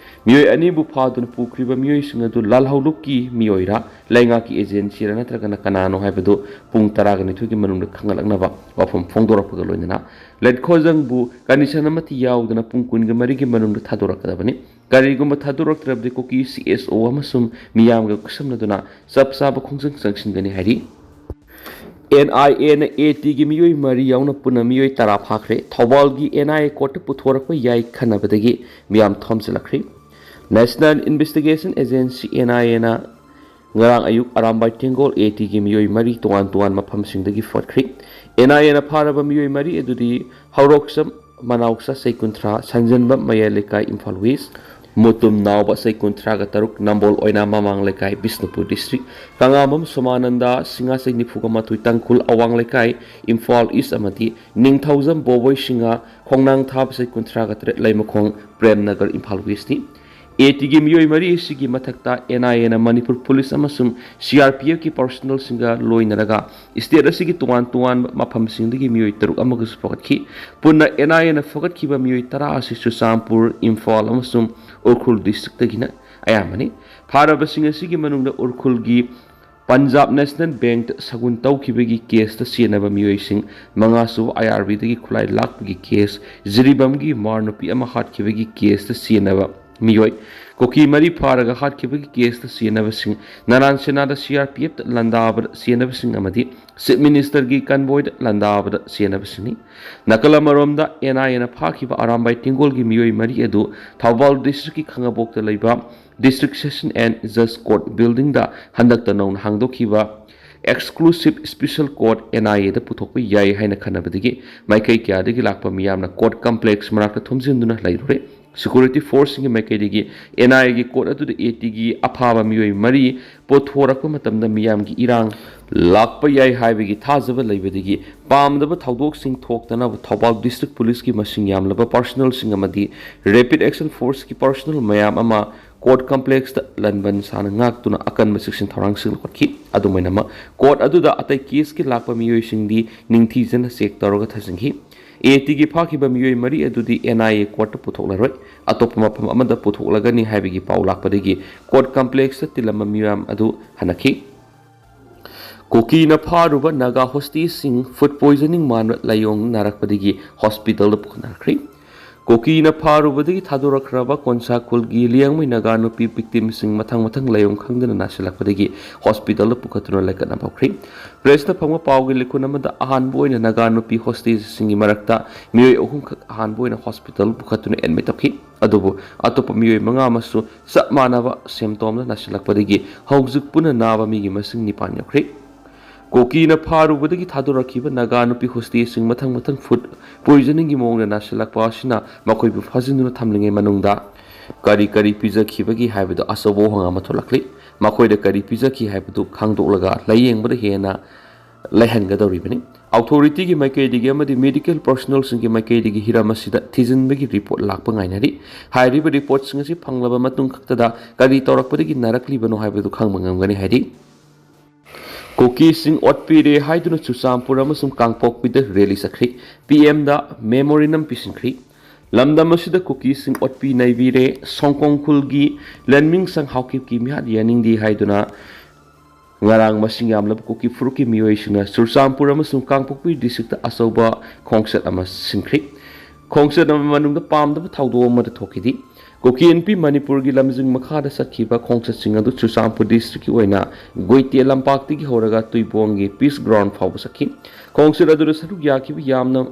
ꯃꯤꯑꯣꯏ ꯑꯅꯤꯕꯨ ꯐꯥꯗꯨꯅ ꯄꯨꯈ꯭ꯔꯤꯕ ꯃꯤꯑꯣꯏꯁꯤꯡ ꯑꯗꯨ ꯂꯥꯜꯍꯧꯂꯨꯞꯀꯤ ꯃꯤꯑꯣꯏꯔꯥ, ꯂꯩꯉꯥꯛꯀꯤ ꯑꯦꯖꯦꯟꯁꯤꯔꯥ ꯅꯠꯇ꯭ꯔꯒꯅ ꯀꯅꯥꯅꯣ ꯍꯥꯏꯕꯗꯨ ꯄꯨꯡ ꯇꯔꯥꯒ ꯅꯤꯊꯣꯏꯒꯤ ꯃꯅꯨꯡꯗ ꯈꯪꯍꯜꯂꯛꯅꯕ ꯋꯥꯐꯝ ꯐꯣꯡꯗꯣꯔꯛꯄꯒ ꯂꯣꯏꯅꯅ ꯂꯩꯈꯣꯖꯪꯕꯨ ꯀꯟꯗꯤꯁꯟ ꯑꯃꯠꯇ ꯌꯥꯎꯗꯅ ꯄꯨꯡ ꯀꯨꯟꯒ ꯃꯔꯤꯒꯤ ꯃꯅꯨꯡꯗ ꯊꯥꯗꯣꯔꯛꯀꯗꯕꯅꯤ꯫ ꯀꯔꯤꯒꯨꯝꯕ ꯊꯥꯗꯣꯔꯛꯇ꯭ꯔꯕꯗꯤ ꯀꯨꯀꯤ ꯁꯤ ꯑꯦꯁ ꯑꯣ ꯑꯃꯁꯨꯡ ꯃꯤꯌꯥꯝꯒ ꯈꯨꯠꯁꯝꯅꯗꯨꯅ ꯆꯞ ꯆꯥꯕ ꯈꯣꯡꯖꯪ ꯆꯪꯁꯤꯟꯒꯅꯤ ꯍꯥꯏꯔꯤ꯫ ꯑꯦꯟ ꯑꯥꯏ ꯑꯦꯅ ꯑꯦ ꯇꯤꯒꯤ ꯃꯤꯑꯣꯏ ꯃꯔꯤ ꯌꯥꯎꯅ ꯄꯨꯟꯅ ꯃꯤꯑꯣꯏ ꯇꯔꯥ ꯐꯥꯈ꯭ꯔꯦ꯫ ꯊꯧꯕꯥꯜꯒꯤ ꯑꯦꯟ ꯑꯥꯏ ꯑꯦ ꯀꯣꯔꯠꯇ ꯄꯨꯊꯣꯔꯛꯄ ꯌꯥꯏ ꯈꯟꯅꯕꯗꯒꯤ ꯃꯤꯌꯥꯝ ꯊꯣꯝꯖꯤꯜꯂꯛꯈ꯭ꯔꯤ꯫ ꯅꯦꯁꯅꯦꯜ ꯏꯟꯚꯦꯁꯇꯤꯒꯦꯁꯟ ꯑꯦꯖꯦꯟꯁꯤ, ꯑꯦꯟ ꯑꯥꯏ ꯑꯦꯅ ꯉꯔꯥꯡ ꯑꯌꯨꯛ ꯑꯔꯥꯝꯕꯥꯏ ꯇꯦꯡꯒꯣꯜ ꯑꯦ ꯇꯤꯒꯤ ꯃꯤꯑꯣꯏ ꯃꯔꯤ ꯇꯣꯉꯥꯟ ꯇꯣꯉꯥꯟꯕ ꯃꯐꯝꯁꯤꯡꯗꯒꯤ ꯐꯒꯠꯈ꯭ꯔꯤ꯫ ꯑꯦꯟ ꯑꯥꯏ ꯑꯦꯅ ꯐꯥꯔꯕ ꯃꯤꯑꯣꯏ ꯃꯔꯤ ꯑꯗꯨꯗꯤ ꯍꯧꯔꯣꯛꯆꯝ ꯃꯅꯥꯎꯆꯥ, ꯆꯍꯤ ꯀꯨꯟꯊ꯭ꯔꯥ, ꯁꯟꯖꯦꯟꯕꯝ ꯃꯌꯥꯏ ꯂꯩꯀꯥꯏ, ꯏꯝꯐꯥꯜ ꯋꯦꯁ, ꯃꯨꯇꯨꯝ ꯅꯥꯎꯕ, ꯆꯍꯤ ꯀꯨꯟꯊ꯭ꯔꯥꯒ ꯇꯔꯨꯛ, ꯅꯝꯕꯣꯜ ꯑꯣꯏꯅꯥꯝ ꯃꯃꯥꯡ ꯂꯩꯀꯥꯏ, ꯕꯤꯁꯅꯨꯄꯨꯔ ꯗꯤꯁꯇ꯭ꯔꯤꯛ, ꯀꯉꯥꯝꯕꯝ ꯁꯣꯃꯥꯅꯟꯗ ꯁꯤꯡꯍ, ꯆꯍꯤ ꯅꯤꯐꯨꯒ ꯃꯥꯊꯣꯏ, ꯇꯥꯡꯈꯨꯜ ꯑꯋꯥꯡ ꯂꯩꯀꯥꯏ, ꯏꯝꯐꯥꯜ ꯏꯁ, ꯑꯃꯗꯤ ꯅꯤꯡꯊꯧꯖꯝ ꯕꯣꯕꯣꯏ ꯁꯤꯡꯍ, ꯈꯣꯡꯅꯥꯡ ꯊꯥꯕ, ꯆꯍꯤ ꯀꯨꯟꯊ꯭ꯔꯥꯒ ꯇꯔꯦꯠ, ꯂꯩꯃꯈꯣꯡ, ꯄ꯭ꯔꯦꯝ ꯅꯒꯔ, ꯏꯝꯐꯥꯜ ꯋꯦꯁꯅꯤ꯫ ꯑꯦ ꯇꯤꯒꯤ ꯃꯤꯑꯣꯏ ꯃꯔꯤ ꯑꯁꯤꯒꯤ ꯃꯊꯛꯇ ꯑꯦꯟ ꯑꯥꯏ ꯑꯦꯅ ꯃꯅꯤꯄꯨꯔ ꯄꯨꯂꯤꯁ ꯑꯃꯁꯨꯡ ꯁꯤ ꯑꯥꯔ ꯄꯤ ꯑꯦꯐꯀꯤ ꯄꯥꯔꯁꯣꯅꯦꯜꯁꯤꯡꯒ ꯂꯣꯏꯅꯔꯒ ꯁ꯭ꯇꯦꯠ ꯑꯁꯤꯒꯤ ꯇꯣꯉꯥꯟ ꯇꯣꯉꯥꯟꯕ ꯃꯐꯝꯁꯤꯡꯗꯒꯤ ꯃꯤꯑꯣꯏ ꯇꯔꯨꯛ ꯑꯃꯒꯁꯨ ꯐꯒꯠꯈꯤ꯫ ꯄꯨꯟꯅ ꯑꯦꯟ ꯑꯥꯏ ꯑꯦꯅ ꯐꯒꯠꯈꯤꯕ ꯃꯤꯑꯣꯏ ꯇꯔꯥ ꯑꯁꯤ ꯆꯨꯔꯆꯥꯟꯄꯨꯔ, ꯏꯝꯐꯥꯜ ꯑꯃꯁꯨꯡ ꯎꯈ꯭ꯔꯨꯜ ꯗꯤꯁꯇ꯭ꯔꯤꯛꯇꯒꯤꯅ ꯑꯌꯥꯝꯕꯅꯤ꯫ ꯐꯥꯔꯕꯁꯤꯡ ꯑꯁꯤꯒꯤ ꯃꯅꯨꯡꯗ ꯎꯈ꯭ꯔꯨꯜꯒꯤ ꯄꯟꯖꯥꯕ ꯅꯦꯁꯅꯦꯜ ꯕꯦꯡꯛꯇ ꯁꯒꯨꯟ ꯇꯧꯈꯤꯕꯒꯤ ꯀꯦꯁꯇ ꯆꯦꯟꯅꯕ ꯃꯤꯑꯣꯏꯁꯤꯡ, ꯃꯉꯥꯁꯨꯕ ꯑꯥꯏ ꯑꯥꯔ ꯕꯤꯗꯒꯤ ꯈꯨꯠꯂꯥꯏ ꯂꯥꯛꯄꯒꯤ ꯀꯦꯁ, ꯖꯤꯔꯤꯕꯥꯝꯒꯤ ꯃꯥꯔ ꯅꯨꯄꯤ ꯑꯃ ꯍꯥꯠꯈꯤꯕꯒꯤ ꯀꯦꯁꯇ ꯆꯦꯟꯅꯕ ꯃꯤꯑꯣꯏ, ꯀꯨꯀꯤ ꯃꯔꯤ ꯐꯥꯔꯒ ꯍꯥꯠꯈꯤꯕꯒꯤ ꯀꯦꯁꯇ ꯆꯦꯟꯅꯕꯁꯤꯡ, ꯅꯥꯔꯥꯟ ꯁꯦꯅꯥꯗ ꯁꯤ ꯑꯥꯔ ꯄꯤ ꯑꯦꯐꯇ ꯂꯥꯟꯗꯥꯕꯗ ꯆꯦꯟꯅꯕꯁꯤꯡ ꯑꯃꯗꯤ ꯆꯤꯐ ꯃꯤꯅꯤꯁꯇꯔꯒꯤ ꯀꯟꯚꯣꯏꯗ ꯂꯥꯟꯗꯥꯕꯗ ꯆꯦꯟꯅꯕꯁꯤꯡꯅꯤ꯫ ꯅꯥꯀꯜ ꯑꯃꯔꯣꯝꯗ, ꯑꯦꯟ ꯑꯥꯏ ꯑꯦꯅ ꯐꯥꯈꯤꯕ ꯑꯔꯥꯝꯕꯥꯏ ꯇꯦꯡꯒꯣꯜꯒꯤ ꯃꯤꯑꯣꯏ ꯃꯔꯤ ꯑꯗꯨ ꯊꯧꯕꯥꯜ ꯗꯤꯁꯇ꯭ꯔꯤꯛꯀꯤ ꯈꯥꯉꯕꯣꯛꯇ ꯂꯩꯕ ꯗꯤꯁꯇ꯭ꯔꯤꯛ ꯁꯦꯁꯟ ꯑꯦꯟ ꯖꯁ ꯀꯣꯔꯠ ꯕꯤꯜꯗꯤꯡꯗ ꯍꯟꯗꯛꯇ ꯅꯧꯅ ꯍꯥꯡꯗꯣꯛꯈꯤꯕ exclusive special court, N I ꯑꯦꯗ ꯄꯨꯊꯣꯛꯄ ꯌꯥꯏ ꯍꯥꯏꯅ ꯈꯟꯅꯕꯗꯒꯤ ꯃꯥꯏꯀꯩ ꯀꯌꯥꯗꯒꯤ ꯂꯥꯛꯄ ꯃꯤꯌꯥꯝꯅ ꯀꯣꯔꯠ ꯀꯝꯄ꯭ꯂꯦꯛꯁ ꯃꯅꯥꯛꯇ ꯊꯨꯝꯖꯤꯟꯗꯨꯅ ꯂꯩꯔꯨꯔꯦ꯫ ꯁꯦꯀ꯭ꯌꯨꯔꯤꯇꯤ ꯐꯣꯔꯁꯁꯤꯡꯒꯤ ꯃꯥꯏꯀꯩꯗꯒꯤ ꯑꯦꯟ ꯑꯥꯏ ꯑꯦꯒꯤ ꯀꯣꯔꯠ ꯑꯗꯨꯗ ꯑꯦ ꯇꯤꯒꯤ ꯑꯐꯥꯕ ꯃꯤꯑꯣꯏ ꯃꯔꯤ ꯄꯨꯊꯣꯔꯛꯄ ꯃꯇꯝꯗ ꯃꯤꯌꯥꯝꯒꯤ ꯏꯔꯥꯡ ꯂꯥꯛꯄ ꯌꯥꯏ ꯍꯥꯏꯕꯒꯤ ꯊꯥꯖꯕ ꯂꯩꯕꯗꯒꯤ ꯄꯥꯝꯗꯕ ꯊꯧꯗꯣꯛꯁꯤꯡ ꯊꯣꯛꯇꯅꯕ ꯊꯧꯕꯥꯜ ꯗꯤꯁꯇ꯭ꯔꯤꯛ ꯄꯨꯂꯤꯁꯀꯤ ꯃꯁꯤꯡ ꯌꯥꯝꯂꯕ ꯄꯥꯔꯁꯣꯅꯦꯜꯁꯤꯡ ꯑꯃꯗꯤ ꯔꯦꯄꯤꯗ ꯑꯦꯛꯁꯟ ꯐꯣꯔꯁꯀꯤ ꯄꯥꯔꯁꯣꯅꯦꯜ ꯃꯌꯥꯝ ꯑꯃ ꯀꯣꯔꯠ ꯀꯝꯄ꯭ꯂꯦꯛꯁꯇ ꯂꯟꯕꯟ ꯁꯥꯅ ꯉꯥꯛꯇꯨꯅ ꯑꯀꯟꯕ ꯆꯦꯛꯁꯤꯟ ꯊꯧꯔꯥꯡꯁꯤꯡ ꯂꯧꯈꯠꯈꯤ꯫ ꯑꯗꯨꯝ ꯑꯣꯏꯅꯃꯛ, ꯀꯣꯔꯠ ꯑꯗꯨꯗ ꯑꯇꯩ ꯀꯦꯁꯀꯤ ꯂꯥꯛꯄ ꯃꯤꯑꯣꯏꯁꯤꯡꯗꯤ ꯅꯤꯡꯊꯤꯖꯅ ꯆꯦꯛ ꯇꯧꯔꯒ ꯊꯥꯖꯤꯟꯈꯤ꯫ ꯑꯦ ꯇꯤꯒꯤ ꯐꯥꯈꯤꯕ ꯃꯤꯑꯣꯏ ꯃꯔꯤ ꯑꯗꯨꯗꯤ ꯑꯦꯟ ꯑꯥꯏ ꯑꯦ ꯀꯣꯔꯠꯇ ꯄꯨꯊꯣꯛꯂꯔꯣꯏ, ꯑꯇꯣꯞꯄ ꯃꯐꯝ ꯑꯃꯗ ꯄꯨꯊꯣꯛꯂꯒꯅꯤ ꯍꯥꯏꯕꯒꯤ ꯄꯥꯎ ꯂꯥꯛꯄꯗꯒꯤ ꯀꯣꯔꯠ ꯀꯝꯄ꯭ꯂꯦꯛꯁꯇ ꯇꯤꯜꯂꯝꯕ ꯃꯤꯌꯥꯝ ꯑꯗꯨ ꯍꯟꯅꯈꯤ꯫ ꯀꯨꯀꯤꯅ ꯐꯥꯔꯨꯕ ꯅꯥꯒꯥ ꯍꯣꯁꯇꯦꯖꯁꯤꯡ ꯐꯨꯗ ꯄꯣꯏꯖꯅꯤꯡ ꯃꯥꯟꯕ ꯂꯥꯏꯑꯣꯡ ꯅꯥꯔꯛꯄꯗꯒꯤ ꯍꯣꯁꯄꯤꯇꯥꯜꯗ ꯄꯨꯈꯠꯅꯔꯛꯈ꯭ꯔꯤ꯫ ꯀꯨꯀꯤꯅ ꯐꯥꯔꯨꯕꯗꯒꯤ ꯊꯥꯗꯣꯔꯛꯈ꯭ꯔꯕ ꯀꯣꯟꯁꯥ ꯈꯨꯜꯒꯤ ꯂꯤꯌꯥꯡꯃꯩ ꯅꯥꯒꯥ ꯅꯨꯄꯤ ꯚꯤꯛꯇꯤꯝꯁꯤꯡ ꯃꯊꯪ ꯃꯊꯪ ꯂꯥꯏꯑꯣꯡ ꯈꯪꯗꯅ ꯅꯥꯁꯤꯜꯂꯛꯄꯗꯒꯤ ꯍꯣꯁꯄꯤꯇꯥꯜꯗ ꯄꯨꯈꯠꯇꯨꯅ ꯂꯩꯈꯠꯅꯕ ꯍꯧꯈ꯭ꯔꯤ꯫ ꯄ꯭ꯔꯦꯁꯇ ꯐꯪꯕ ꯄꯥꯎꯒꯤ ꯂꯤꯈꯨꯟ ꯑꯃꯗ ꯑꯍꯥꯟꯕ ꯑꯣꯏꯅ ꯅꯥꯒꯥ ꯅꯨꯄꯤ ꯍꯣꯁꯇꯦꯖꯁꯤꯡꯒꯤ ꯃꯔꯛꯇ ꯃꯤꯑꯣꯏ ꯑꯍꯨꯝꯈꯛ ꯑꯍꯥꯟꯕ ꯑꯣꯏꯅ ꯍꯣꯁꯄꯤꯇꯥꯜ ꯄꯨꯈꯠꯇꯨꯅ ꯑꯦꯗꯃꯤꯠ ꯇꯧꯈꯤ꯫ ꯑꯗꯨꯕꯨ ꯑꯇꯣꯞꯄ ꯃꯤꯑꯣꯏ ꯃꯉꯥ ꯑꯃꯁꯨ ꯆꯞ ꯃꯥꯟꯅꯕ ꯁꯤꯝꯇꯣꯝꯗ ꯅꯥꯁꯤꯜꯂꯛꯄꯗꯒꯤ ꯍꯧꯖꯤꯛ ꯄꯨꯟꯅ ꯅꯥꯕ ꯃꯤꯒꯤ ꯃꯁꯤꯡ ꯅꯤꯄꯥꯟ ꯌꯧꯈ꯭ꯔꯦ꯫ ꯀꯨꯀꯤꯅ ꯐꯥꯔꯨꯕꯗꯒꯤ ꯊꯥꯗꯣꯔꯛꯈꯤꯕ ꯅꯥꯒꯥ ꯅꯨꯄꯤ ꯍꯣꯁꯇꯦꯖꯁꯤꯡ ꯃꯊꯪ ꯃꯊꯪ ꯐꯨꯗ ꯄꯣꯏꯖꯅꯤꯡꯒꯤ ꯃꯑꯣꯡꯗ ꯅꯥꯁꯤꯜꯂꯛꯄ ꯑꯁꯤꯅ ꯃꯈꯣꯏꯕꯨ ꯐꯥꯖꯤꯟꯗꯨꯅ ꯊꯝꯂꯤꯉꯩ ꯃꯅꯨꯡꯗ ꯀꯔꯤ ꯀꯔꯤ ꯄꯤꯖꯈꯤꯕꯒꯦ ꯍꯥꯏꯕꯗꯨ ꯑꯆꯧꯕ ꯋꯥꯍꯪ ꯑꯃ ꯊꯣꯛꯂꯛꯂꯤ꯫ ꯃꯈꯣꯏꯗ ꯀꯔꯤ ꯄꯤꯖꯈꯤ ꯍꯥꯏꯕꯗꯨ ꯈꯪꯗꯣꯛꯂꯒ ꯂꯥꯏꯌꯦꯡꯕꯗ ꯍꯦꯟꯅ ꯂꯩꯍꯟꯒꯗꯧꯔꯤꯕꯅꯤ꯫ ꯑꯣꯊꯣꯔꯤꯇꯤꯒꯤ ꯃꯥꯏꯀꯩꯗꯒꯤ ꯑꯃꯗꯤ ꯃꯦꯗꯤꯀꯦꯜ ꯄꯔꯁꯣꯅꯦꯜꯁꯤꯡꯒꯤ ꯃꯥꯏꯀꯩꯗꯒꯤ ꯍꯤꯔꯝ ꯑꯁꯤꯗ ꯊꯤꯖꯤꯟꯕꯒꯤ ꯔꯤꯄꯣꯔꯠ ꯂꯥꯛꯄ ꯉꯥꯏꯅꯔꯤ꯫ ꯍꯥꯏꯔꯤꯕ ꯔꯤꯄꯣꯔꯠꯁꯤꯡ ꯑꯁꯤ ꯐꯪꯂꯕ ꯃꯇꯨꯡ ꯈꯛꯇꯗ ꯀꯔꯤ ꯇꯧꯔꯛꯄꯗꯒꯤ ꯅꯥꯔꯛꯂꯤꯕꯅꯣ ꯍꯥꯏꯕꯗꯨ ꯈꯪꯕ ꯉꯝꯒꯅꯤ ꯍꯥꯏꯔꯤ꯫ ꯀꯨꯀꯤꯁꯤꯡ ꯑꯣꯠꯄꯤꯔꯦ ꯍꯥꯏꯗꯨꯅ ꯆꯨꯔꯆꯥꯟꯄꯨꯔ ꯑꯃꯁꯨꯡ ꯀꯥꯡꯄꯣꯛꯄꯤꯗ ꯔꯦꯂꯤ ꯆꯠꯈ꯭ꯔꯤ꯫ ꯄꯤ ꯑꯦꯝꯗ ꯃꯦꯃꯣꯔꯦꯟꯗꯝ ꯄꯤꯁꯤꯟꯈ꯭ꯔꯤ꯫ ꯂꯝꯗꯝ ꯑꯁꯤꯗ ꯀꯨꯀꯤꯁꯤꯡ ꯑꯣꯠꯄꯤ ꯅꯩꯕꯤꯔꯦ꯫ ꯁꯣꯡꯀꯣꯡ ꯈꯨꯜꯒꯤ ꯂꯟꯃꯤꯡꯁꯪ ꯍꯥꯎꯀꯤꯞꯀꯤ ꯃꯤꯍꯥꯠ ꯌꯥꯅꯤꯡꯗꯦ ꯍꯥꯏꯗꯨꯅ ꯉꯔꯥꯡ ꯃꯁꯤꯡ ꯌꯥꯝꯂꯕ ꯀꯨꯀꯤ ꯐꯨꯔꯨꯞꯀꯤ ꯃꯤꯑꯣꯏꯁꯤꯡꯅ ꯆꯨꯔꯆꯥꯟꯄꯨꯔ ꯑꯃꯁꯨꯡ ꯀꯥꯡꯄꯣꯛꯄꯤ ꯗꯤꯁꯇ꯭ꯔꯤꯛꯇ ꯑꯆꯧꯕ ꯈꯣꯡꯆꯠ ꯑꯃ ꯁꯤꯟꯈ꯭ꯔꯤ꯫ ꯈꯣꯡꯆꯠ ꯑꯃ ꯃꯅꯨꯡꯗ ꯄꯥꯝꯗꯕ ꯊꯧꯗꯣꯛ ꯑꯃꯗ ꯊꯣꯛꯈꯤꯗꯦ꯫ ꯀꯨꯀꯤ ꯑꯦꯟ ꯄꯤ ꯃꯅꯤꯄꯨꯔꯒꯤ ꯂꯝꯖꯤꯡ ꯃꯈꯥꯗ ꯆꯠꯈꯤꯕ ꯈꯣꯡꯆꯠꯁꯤꯡ ꯑꯗꯨ ꯆꯨꯔꯆꯥꯟꯄꯨꯔ ꯗꯤꯁꯇ꯭ꯔꯤꯛꯀꯤ ꯑꯣꯏꯅ ꯒꯨꯏꯇꯦ ꯂꯝꯄꯥꯛꯇꯒꯤ ꯍꯧꯔꯒ ꯇꯨꯏꯕꯣꯡꯒꯤ ꯄꯤꯁ ꯒ꯭ꯔꯥꯎꯟ ꯐꯥꯎꯕ ꯆꯠꯈꯤ꯫ ꯈꯣꯡꯆꯠ ꯑꯗꯨꯗ ꯁꯔꯨꯛ ꯌꯥꯈꯤꯕ ꯌꯥꯝꯅ,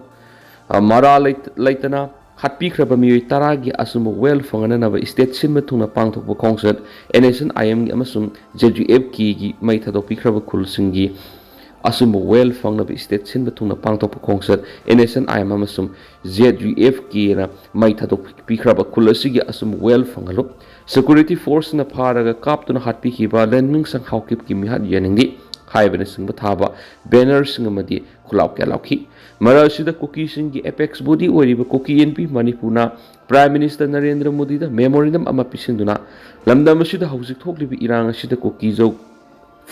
ꯑ, ꯃꯔꯥ ꯂꯩꯇ-, ꯂꯩꯇꯅ ꯍꯥꯠꯄꯤꯈ꯭ꯔꯕ ꯃꯤꯑꯣꯏ ꯇꯔꯥꯒꯤ ꯑꯆꯨꯝꯕ ꯋꯦꯜ ꯐꯪꯅꯅꯕ ꯁ꯭ꯇꯦꯠ ꯁꯤꯟꯕ ꯊꯨꯡꯅ ꯄꯥꯡꯊꯣꯛꯄ ꯈꯣꯡꯆꯠ ꯑꯦꯟ ꯑꯦꯁ ꯑꯦꯟ ꯑꯥꯏ ꯑꯦꯝꯒꯤ ꯑꯃꯁꯨꯡ ꯖꯦ ꯌꯨ ꯑꯦꯐ ꯀꯦꯒꯤ ꯃꯩ ꯊꯥꯗꯣꯛꯄꯤꯈ꯭ꯔꯕ ꯈꯨꯜꯁꯤꯡꯒꯤ ꯑꯆꯨꯝꯕ ꯋꯦꯜ ꯐꯪꯅꯕ ꯁ꯭ꯇꯦꯠ ꯁꯤꯟꯕ ꯊꯨꯡꯅ ꯄꯥꯡꯊꯣꯛꯄ ꯈꯣꯡꯆꯠ N S N I M ꯑꯃꯁꯨꯡ ꯖꯦ ꯌꯨ ꯑꯦꯐ ꯀꯦꯅ ꯃꯩ ꯊꯥꯗꯣꯛꯄꯤꯈ꯭ꯔꯕ ꯈꯨꯜ ꯑꯁꯤꯒꯤ ꯑꯆꯨꯝꯕ ꯋꯦꯜ ꯐꯪꯍꯜꯂꯨ꯫ ꯁꯦꯀ꯭ꯌꯨꯔꯤꯇꯤ ꯐꯣꯔꯁꯅ ꯐꯥꯔꯒ ꯀꯥꯞꯇꯨꯅ ꯍꯥꯠꯄꯤꯈꯤꯕ ꯂꯟꯃꯤꯡꯁꯪ ꯍꯥꯎꯀꯤꯞꯀꯤ ꯃꯤꯍꯥꯠ ꯌꯥꯅꯤꯡꯗꯦ ꯍꯥꯏꯕꯅꯆꯤꯡꯕ ꯊꯥꯕ ꯕꯦꯅꯔꯁꯤꯡ ꯑꯃꯗꯤ ꯈꯨꯜꯂꯥꯎ ꯀꯌꯥ ꯂꯥꯎꯈꯤ꯫ ꯃꯔꯛ ꯑꯁꯤꯗ ꯀꯨꯀꯤꯁꯤꯡꯒꯤ ꯑꯦꯄꯦꯛꯁ ꯕꯣꯗꯤ ꯑꯣꯏꯔꯤꯕ ꯀꯨꯀꯤ ꯑꯦꯟ ꯄꯤ ꯃꯅꯤꯄꯨꯔꯅ ꯄ꯭ꯔꯥꯏꯝ ꯃꯤꯅꯤꯁꯇꯔ ꯅꯔꯦꯟꯗ꯭ꯔ ꯃꯣꯗꯤꯗ ꯃꯦꯃꯣꯔꯦꯟꯗꯝ ꯑꯃ ꯄꯤꯁꯤꯟꯗꯨꯅ ꯂꯝꯗꯝ ꯑꯁꯤꯗ ꯍꯧꯖꯤꯛ ꯊꯣꯛꯂꯤꯕ ꯏꯔꯥꯡ ꯑꯁꯤꯗ ꯀꯨꯀꯤꯖꯧ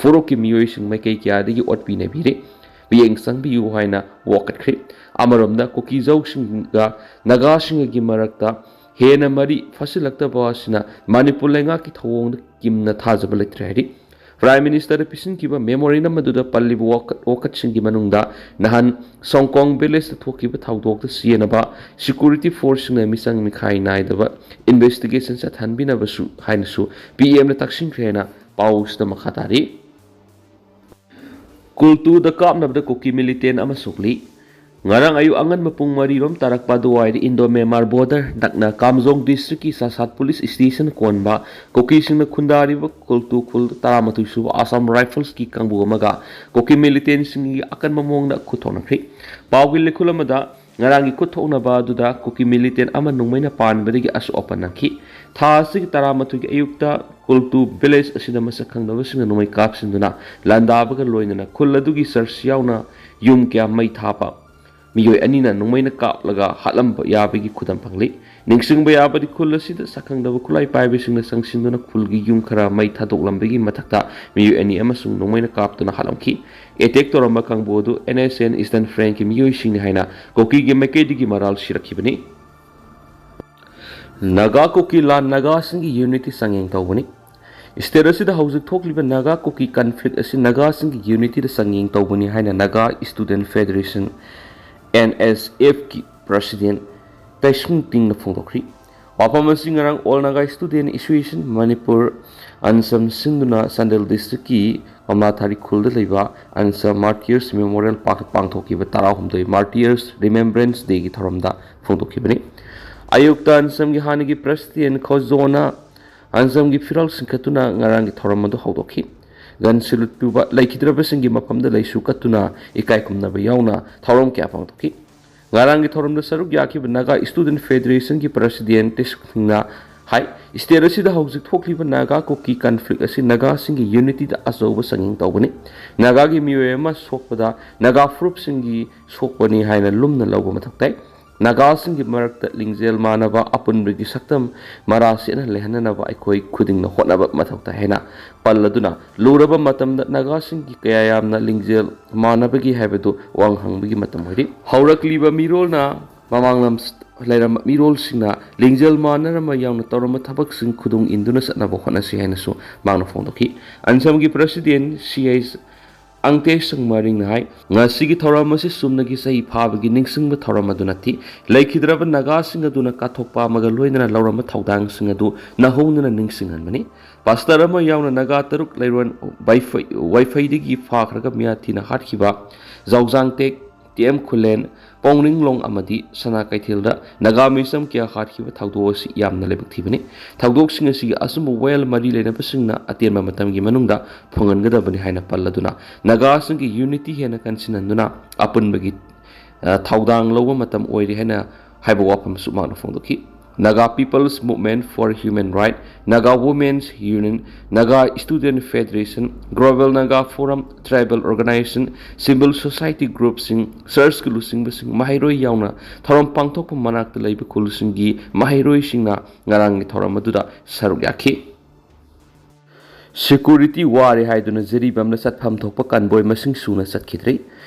ꯐꯨꯔꯨꯞꯀꯤ ꯃꯤꯑꯣꯏꯁꯤꯡ ꯃꯥꯏꯀꯩ ꯀꯌꯥꯗꯒꯤ ꯑꯣꯠꯄꯤ ꯅꯩꯕꯤꯔꯦ꯫ ꯃꯤꯠꯌꯦꯡ ꯆꯪꯕꯤꯌꯨ ꯍꯥꯏꯅ ꯋꯥꯀꯠꯈ꯭ꯔꯤ꯫ ꯑꯃꯔꯣꯝꯗ ꯀꯨꯀꯤꯖꯧꯁꯤꯡꯒ ꯅꯥꯒꯥꯁꯤꯡꯒꯒꯤ ꯃꯔꯛꯇ ꯍꯦꯟꯅ ꯃꯔꯤ ꯐꯠꯁꯤꯜꯂꯛꯇꯕ ꯑꯁꯤꯅ ꯃꯅꯤꯄꯨꯔ ꯂꯩꯉꯥꯛꯀꯤ ꯊꯧꯑꯣꯡꯗ ꯀꯤꯝꯅ ꯊꯥꯖꯕ ꯂꯩꯇ꯭ꯔꯦ ꯍꯥꯏꯔꯤ꯫ Prime Ministerꯗ ꯄꯤꯁꯤꯟꯈꯤꯕ memorandum ꯑꯗꯨꯗ ꯄꯜꯂꯤꯕ ꯋꯥꯀꯠ, ꯋꯥꯀꯠꯁꯤꯡꯒꯤ ꯃꯅꯨꯡꯗ ꯅꯍꯥꯟ ꯁꯣꯡꯀꯣꯡ villageꯇ ꯊꯣꯛꯈꯤꯕ ꯊꯧꯗꯣꯛꯇ ꯆꯦꯟꯅꯕ security forceꯁꯤꯡꯅ ꯃꯤꯆꯪ ꯃꯤꯈꯥꯏ ꯅꯥꯏꯗꯕ investigation ꯆꯠꯊꯍꯟꯕꯤꯅꯕꯁꯨ ꯍꯥꯏꯅꯁꯨ PMꯅ ꯇꯛꯁꯤꯟꯈ꯭ꯔꯦ ꯍꯥꯏꯅ ꯄꯥꯎꯁꯤꯗ ꯃꯈꯥ ꯇꯥꯔꯤ꯫ ꯀꯨꯜꯇꯨꯗ ꯀꯥꯞꯅꯕꯗ ꯀꯨꯀꯤ militant ꯑꯃ ꯁꯣꯛꯂꯤ꯫ ꯉꯔꯥꯡ ꯑꯌꯨꯛ ꯑꯉꯟꯕ ꯄꯨꯡ ꯃꯔꯤꯔꯣꯝ ꯇꯥꯔꯛꯄ ꯑꯗꯨꯋꯥꯏꯗ Indo Myanmar border ꯅꯛꯅ ꯀꯥꯝꯖꯣꯡ districtꯀꯤ ꯆꯥꯁꯥꯠ police stationꯅ ꯀꯣꯟꯕ ꯀꯨꯀꯤꯁꯤꯡꯅ ꯈꯨꯟꯗꯥꯔꯤꯕ ꯀꯨꯜꯇꯨ ꯈꯨꯜ ꯇꯔꯥꯃꯥꯊꯣꯏ ꯁꯨꯕ Assam Riflesꯀꯤ ꯀꯥꯡꯕꯨ ꯑꯃꯒ ꯀꯨꯀꯤ militantꯁꯤꯡꯒꯤ ꯑꯀꯟꯕ ꯃꯑꯣꯡꯗ ꯈꯨꯠ ꯊꯣꯛꯅꯈ꯭ꯔꯤ꯫ ꯄꯥꯎꯒꯤ ꯂꯩꯈꯨꯜ ꯑꯃꯗ ꯉꯔꯥꯡꯒꯤ ꯈꯨꯠ ꯊꯣꯛꯅꯕ ꯑꯗꯨꯗ ꯀꯨꯀꯤ militant ꯑꯃ ꯅꯣꯡꯃꯩꯅ ꯄꯥꯟꯕꯗꯒꯤ ꯑꯁꯣꯛ ꯑꯄꯟ ꯅꯪꯈꯤ꯫ ꯊꯥ ꯑꯁꯤꯒꯤ ꯇꯔꯥꯃꯥꯊꯣꯏꯒꯤ ꯑꯌꯨꯛꯇ ꯀꯨꯜꯇꯨ village ꯑꯁꯤꯗ ꯃꯁꯛ ꯈꯪꯗꯕꯁꯤꯡꯅ ꯅꯣꯡꯃꯩ ꯀꯥꯞꯁꯤꯟꯗꯨꯅ ꯂꯥꯟꯗꯥꯕꯒ ꯂꯣꯏꯅꯅ ꯈꯨꯜ ꯑꯗꯨꯒꯤ church ꯌꯥꯎꯅ ꯌꯨꯝ ꯀꯌꯥ ꯃꯩ ꯊꯥꯕ ꯃꯤꯑꯣꯏ ꯑꯅꯤꯅ ꯅꯣꯡꯃꯩꯅ ꯀꯥꯞꯂꯒ ꯍꯥꯠꯂꯝꯕ ꯌꯥꯕꯒꯤ ꯈꯨꯗꯝ ꯐꯪꯂꯤ꯫ ꯅꯤꯡꯁꯤꯡꯕ ꯌꯥꯕꯗꯤ ꯈꯨꯜ ꯑꯁꯤꯗ ꯁꯛꯈꯪꯗꯕ ꯈꯨꯠꯂꯥꯏ ꯄꯥꯏꯕꯁꯤꯡꯅ ꯆꯪꯁꯤꯟꯗꯨꯅ ꯈꯨꯜꯒꯤ ꯌꯨꯝ ꯈꯔ ꯃꯩ ꯊꯥꯗꯣꯛꯂꯝꯕꯒꯤ ꯃꯊꯛꯇ ꯃꯤꯑꯣꯏ ꯑꯅꯤ ꯑꯃꯁꯨꯡ ꯅꯣꯡꯃꯩꯅ ꯀꯥꯞꯇꯨꯅ ꯍꯥꯠꯂꯝꯈꯤ꯫ Attack ꯇꯧꯔꯝꯕ ꯀꯥꯡꯕꯨ ꯑꯗꯨ N S N Eastern Frontꯀꯤ ꯃꯤꯑꯣꯏꯁꯤꯡꯅꯤ ꯍꯥꯏꯅ ꯀꯨꯀꯤꯒꯤ ꯃꯥꯏꯀꯩꯗꯒꯤ ꯃꯔꯥꯜ ꯁꯤꯔꯛꯈꯤꯕꯅꯤ꯫ ꯅꯥꯒꯥ ꯀꯨꯀꯤ ꯂꯥꯟ ꯅꯥꯒꯥꯁꯤꯡꯒꯤ unity ꯆꯥꯡꯌꯦꯡ ꯇꯧꯕꯅꯤ꯫ State ꯑꯁꯤꯗ ꯍꯧꯖꯤꯛ ꯊꯣꯛꯂꯤꯕ ꯅꯥꯒꯥ ꯀꯨꯀꯤ conflict ꯑꯁꯤ ꯅꯥꯒꯥꯁꯤꯡꯒꯤ unityꯗ ꯆꯥꯡꯌꯦꯡ ꯇꯧꯕꯅꯤ ꯍꯥꯏꯅ Naga Student Federation, N S Fꯀꯤ president ꯇꯩꯁꯨꯡ ꯇꯤꯡꯅ ꯐꯣꯡꯗꯣꯛꯈ꯭ꯔꯤ꯫ ꯋꯥꯐꯝ ꯑꯁꯤ ꯉꯔꯥꯡ All Naga Student Association Manipur, ꯑꯟꯁꯝ ꯁꯤꯟꯗꯨꯅ ꯆꯥꯟꯗꯦꯜ districtꯀꯤ ꯀꯃꯂꯥꯊꯥꯔꯤ ꯈꯨꯜꯗ ꯂꯩꯕ ꯑꯟꯁꯝ Martyrs Memorial Parkꯇ ꯄꯥꯡꯊꯣꯛꯈꯤꯕ ꯇꯔꯥꯍꯨꯝꯗꯣꯏ Martyrs Remembrance Dayꯒꯤ ꯊꯧꯔꯝꯗ ꯐꯣꯡꯗꯣꯛꯈꯤꯕꯅꯤ꯫ ꯑꯌꯨꯛꯇ ꯑꯟꯁꯝꯒꯤ ꯍꯥꯟꯅꯒꯤ president ꯈꯣꯖꯣꯅ ꯑꯟꯁꯝꯒꯤ ꯐꯤꯔꯥꯜ ꯆꯤꯡꯈꯠꯇꯨꯅ ꯉꯔꯥꯡꯒꯤ ꯊꯧꯔꯝ ꯑꯗꯨ ꯍꯧꯗꯣꯛꯈꯤ꯫ Gun salute ꯄꯤꯕ, ꯂꯩꯈꯤꯗ꯭ꯔꯕꯁꯤꯡꯒꯤ ꯃꯐꯝꯗ ꯂꯩꯁꯨ ꯀꯠꯇꯨꯅ ꯏꯀꯥꯏ ꯈꯨꯝꯅꯕ ꯌꯥꯎꯅ ꯊꯧꯔꯝ ꯀꯌꯥ ꯄꯥꯡꯊꯣꯛꯈꯤ꯫ ꯉꯔꯥꯡꯒꯤ ꯊꯧꯔꯝꯗ ꯁꯔꯨꯛ ꯌꯥꯈꯤꯕ Naga Student Federationꯒꯤ president ꯇꯩꯁꯨꯡ ꯇꯤꯡꯅ ꯍꯥꯏ, state ꯑꯁꯤꯗ ꯍꯧꯖꯤꯛ ꯊꯣꯛꯂꯤꯕ ꯅꯥꯒꯥ ꯀꯨꯀꯤ conflict ꯑꯁꯤ ꯅꯥꯒꯥꯁꯤꯡꯒꯤ unityꯗ ꯑꯆꯧꯕ ꯆꯥꯡꯌꯦꯡ ꯇꯧꯕꯅꯤ꯫ ꯅꯥꯒꯥꯒꯤ ꯃꯤꯑꯣꯏ ꯑꯃ ꯁꯣꯛꯄꯗ ꯅꯥꯒꯥ ꯐꯨꯔꯨꯞꯁꯤꯡꯒꯤ ꯁꯣꯛꯄꯅꯤ ꯍꯥꯏꯅ ꯂꯨꯝꯅ ꯂꯧꯕ ꯃꯊꯧ ꯇꯥꯏ꯫ ꯅꯥꯒꯥꯁꯤꯡꯒꯤ ꯃꯔꯛꯇ ꯂꯤꯡꯖꯦꯜ ꯃꯥꯟꯅꯕ ꯑꯄꯨꯟꯕꯒꯤ ꯁꯛꯇꯝ ꯃꯔꯥ ꯁꯦꯠꯅ ꯂꯩꯍꯟꯅꯅꯕ ꯑꯩꯈꯣꯏ ꯈꯨꯗꯤꯡꯅ ꯍꯣꯠꯅꯕ ꯃꯊꯧ ꯇꯥꯏ ꯍꯥꯏꯅ ꯄꯜꯂꯗꯨꯅ, ꯂꯨꯔꯕ ꯃꯇꯝꯗ ꯅꯥꯒꯥꯁꯤꯡꯒꯤ ꯀꯌꯥ ꯌꯥꯝꯅ ꯂꯤꯡꯖꯦꯜ ꯃꯥꯟꯅꯕꯒꯤ ꯍꯥꯏꯕꯗꯨ ꯋꯥꯍꯪ ꯍꯪꯕꯒꯤ ꯃꯇꯝ ꯑꯣꯏꯔꯤ꯫ ꯍꯧꯔꯛꯂꯤꯕ ꯃꯤꯔꯣꯜꯅ ꯃꯃꯥꯡꯂꯝ ꯂꯩꯔꯝꯕ ꯃꯤꯔꯣꯜꯁꯤꯡꯅ ꯂꯤꯡꯖꯦꯜ ꯃꯥꯟꯅꯔꯝꯕ ꯌꯥꯎꯅ ꯇꯧꯔꯝꯕ ꯊꯕꯛꯁꯤꯡ ꯈꯨꯗꯨꯡ ꯏꯟꯗꯨꯅ ꯆꯠꯅꯕ ꯍꯣꯠꯅꯁꯤ ꯍꯥꯏꯅꯁꯨ ꯃꯍꯥꯛꯅ ꯐꯣꯡꯗꯣꯛꯈꯤ꯫ ꯑꯟꯁꯝꯒꯤ ꯄ꯭ꯔꯁꯤꯗꯦꯟ ꯁꯤ ꯑꯩꯆ ꯑꯪꯇꯦ ꯁꯪꯃꯥꯔꯤꯡꯅ ꯍꯥꯏ, ꯉꯁꯤꯒꯤ ꯊꯧꯔꯝ ꯑꯁꯤ ꯆꯨꯝꯅꯒꯤ ꯆꯍꯤ ꯐꯥꯕꯒꯤ ꯅꯤꯡꯁꯤꯡꯕ ꯊꯧꯔꯝ ꯑꯗꯨ ꯅꯠꯇꯦ꯫ ꯂꯩꯈꯤꯗ꯭ꯔꯕ ꯅꯥꯒꯥꯁꯤꯡ ꯑꯗꯨꯅ ꯀꯠꯊꯣꯛꯄ ꯑꯃꯒ ꯂꯣꯏꯅꯅ ꯂꯧꯔꯝꯕ ꯊꯧꯗꯥꯡꯁꯤꯡ ꯑꯗꯨ ꯅꯧꯍꯧꯅꯅ ꯅꯤꯡꯁꯤꯡꯍꯟꯕꯅꯤ꯫ ꯄꯥꯁꯇꯔ ꯑꯃ ꯌꯥꯎꯅ ꯅꯥꯒꯥ ꯇꯔꯨꯛ ꯂꯩꯔꯣꯟ ꯋꯥꯏꯐꯩ-, ꯋꯥꯏꯐꯩꯗꯒꯤ ꯐꯥꯈ꯭ꯔꯒ ꯃꯤꯌꯥꯊꯤꯅ ꯍꯥꯠꯈꯤꯕ ꯖꯥꯎꯖꯥꯡꯇꯦꯛ, ꯇꯤ ꯑꯦꯝ ꯈꯨꯂꯦꯟ, ꯄꯥꯎꯅꯤꯡꯂꯣꯡ ꯑꯃꯗꯤ ꯁꯅꯥ ꯀꯩꯊꯦꯜꯗ ꯅꯥꯒꯥ ꯃꯤꯆꯝ ꯀꯌꯥ ꯍꯥꯠꯈꯤꯕ ꯊꯧꯗꯣꯛ ꯑꯁꯤ ꯌꯥꯝꯅ ꯂꯥꯏꯕꯛ ꯊꯤꯕꯅꯤ꯫ ꯊꯧꯗꯣꯛꯁꯤꯡ ꯑꯁꯤꯒꯤ ꯑꯆꯨꯝꯕ ꯋꯥꯌꯦꯜ ꯃꯔꯤ ꯂꯩꯅꯕꯁꯤꯡꯅ ꯑꯇꯦꯟꯕ ꯃꯇꯝꯒꯤ ꯃꯅꯨꯡꯗ ꯐꯪꯍꯟꯒꯗꯕꯅꯤ ꯍꯥꯏꯅ ꯄꯜꯂꯗꯨꯅ, ꯅꯥꯒꯥꯁꯤꯡꯒꯤ ꯌꯨꯅꯤꯇꯤ ꯍꯦꯟꯅ ꯀꯟꯁꯤꯟꯍꯟꯗꯨꯅ ꯑꯄꯨꯟꯕꯒꯤ, ꯑ, ꯊꯧꯗꯥꯡ ꯂꯧꯕ ꯃꯇꯝ ꯑꯣꯏꯔꯦ ꯍꯥꯏꯅ ꯍꯥꯏꯕ ꯋꯥꯐꯝꯁꯨ ꯃꯍꯥꯛꯅ ꯐꯣꯡꯗꯣꯛꯈꯤ꯫ Naga People's Movement for Human Right, Naga Women's Union, Naga Student Federation, Global Naga Forum, tribal organization, civil society groupꯁꯤꯡ, ꯆꯔꯆꯀꯤ ꯂꯨꯆꯤꯡꯕꯁꯤꯡ, ꯃꯍꯩꯔꯣꯏ ꯌꯥꯎꯅ ꯊꯧꯔꯝ ꯄꯥꯡꯊꯣꯛꯄ ꯃꯅꯥꯛꯇ ꯂꯩꯕ ꯈꯨꯜꯁꯤꯡꯒꯤ ꯃꯍꯩꯔꯣꯏꯁꯤꯡꯅ ꯉꯔꯥꯡꯒꯤ ꯊꯧꯔꯝ ꯑꯗꯨꯗ ꯁꯔꯨꯛ ꯌꯥꯈꯤ꯫ ꯁꯦꯀ꯭ꯌꯨꯔꯤꯇꯤ ꯋꯥꯔꯦ ꯍꯥꯏꯗꯨꯅ ꯖꯤꯔꯤꯕꯥꯝꯗ ꯆꯠꯐꯝ ꯊꯣꯛꯄ ꯀꯟꯕꯣꯏ ꯃꯁꯤꯡ ꯁꯨꯅ ꯆꯠꯈꯤꯗ꯭ꯔꯤ꯫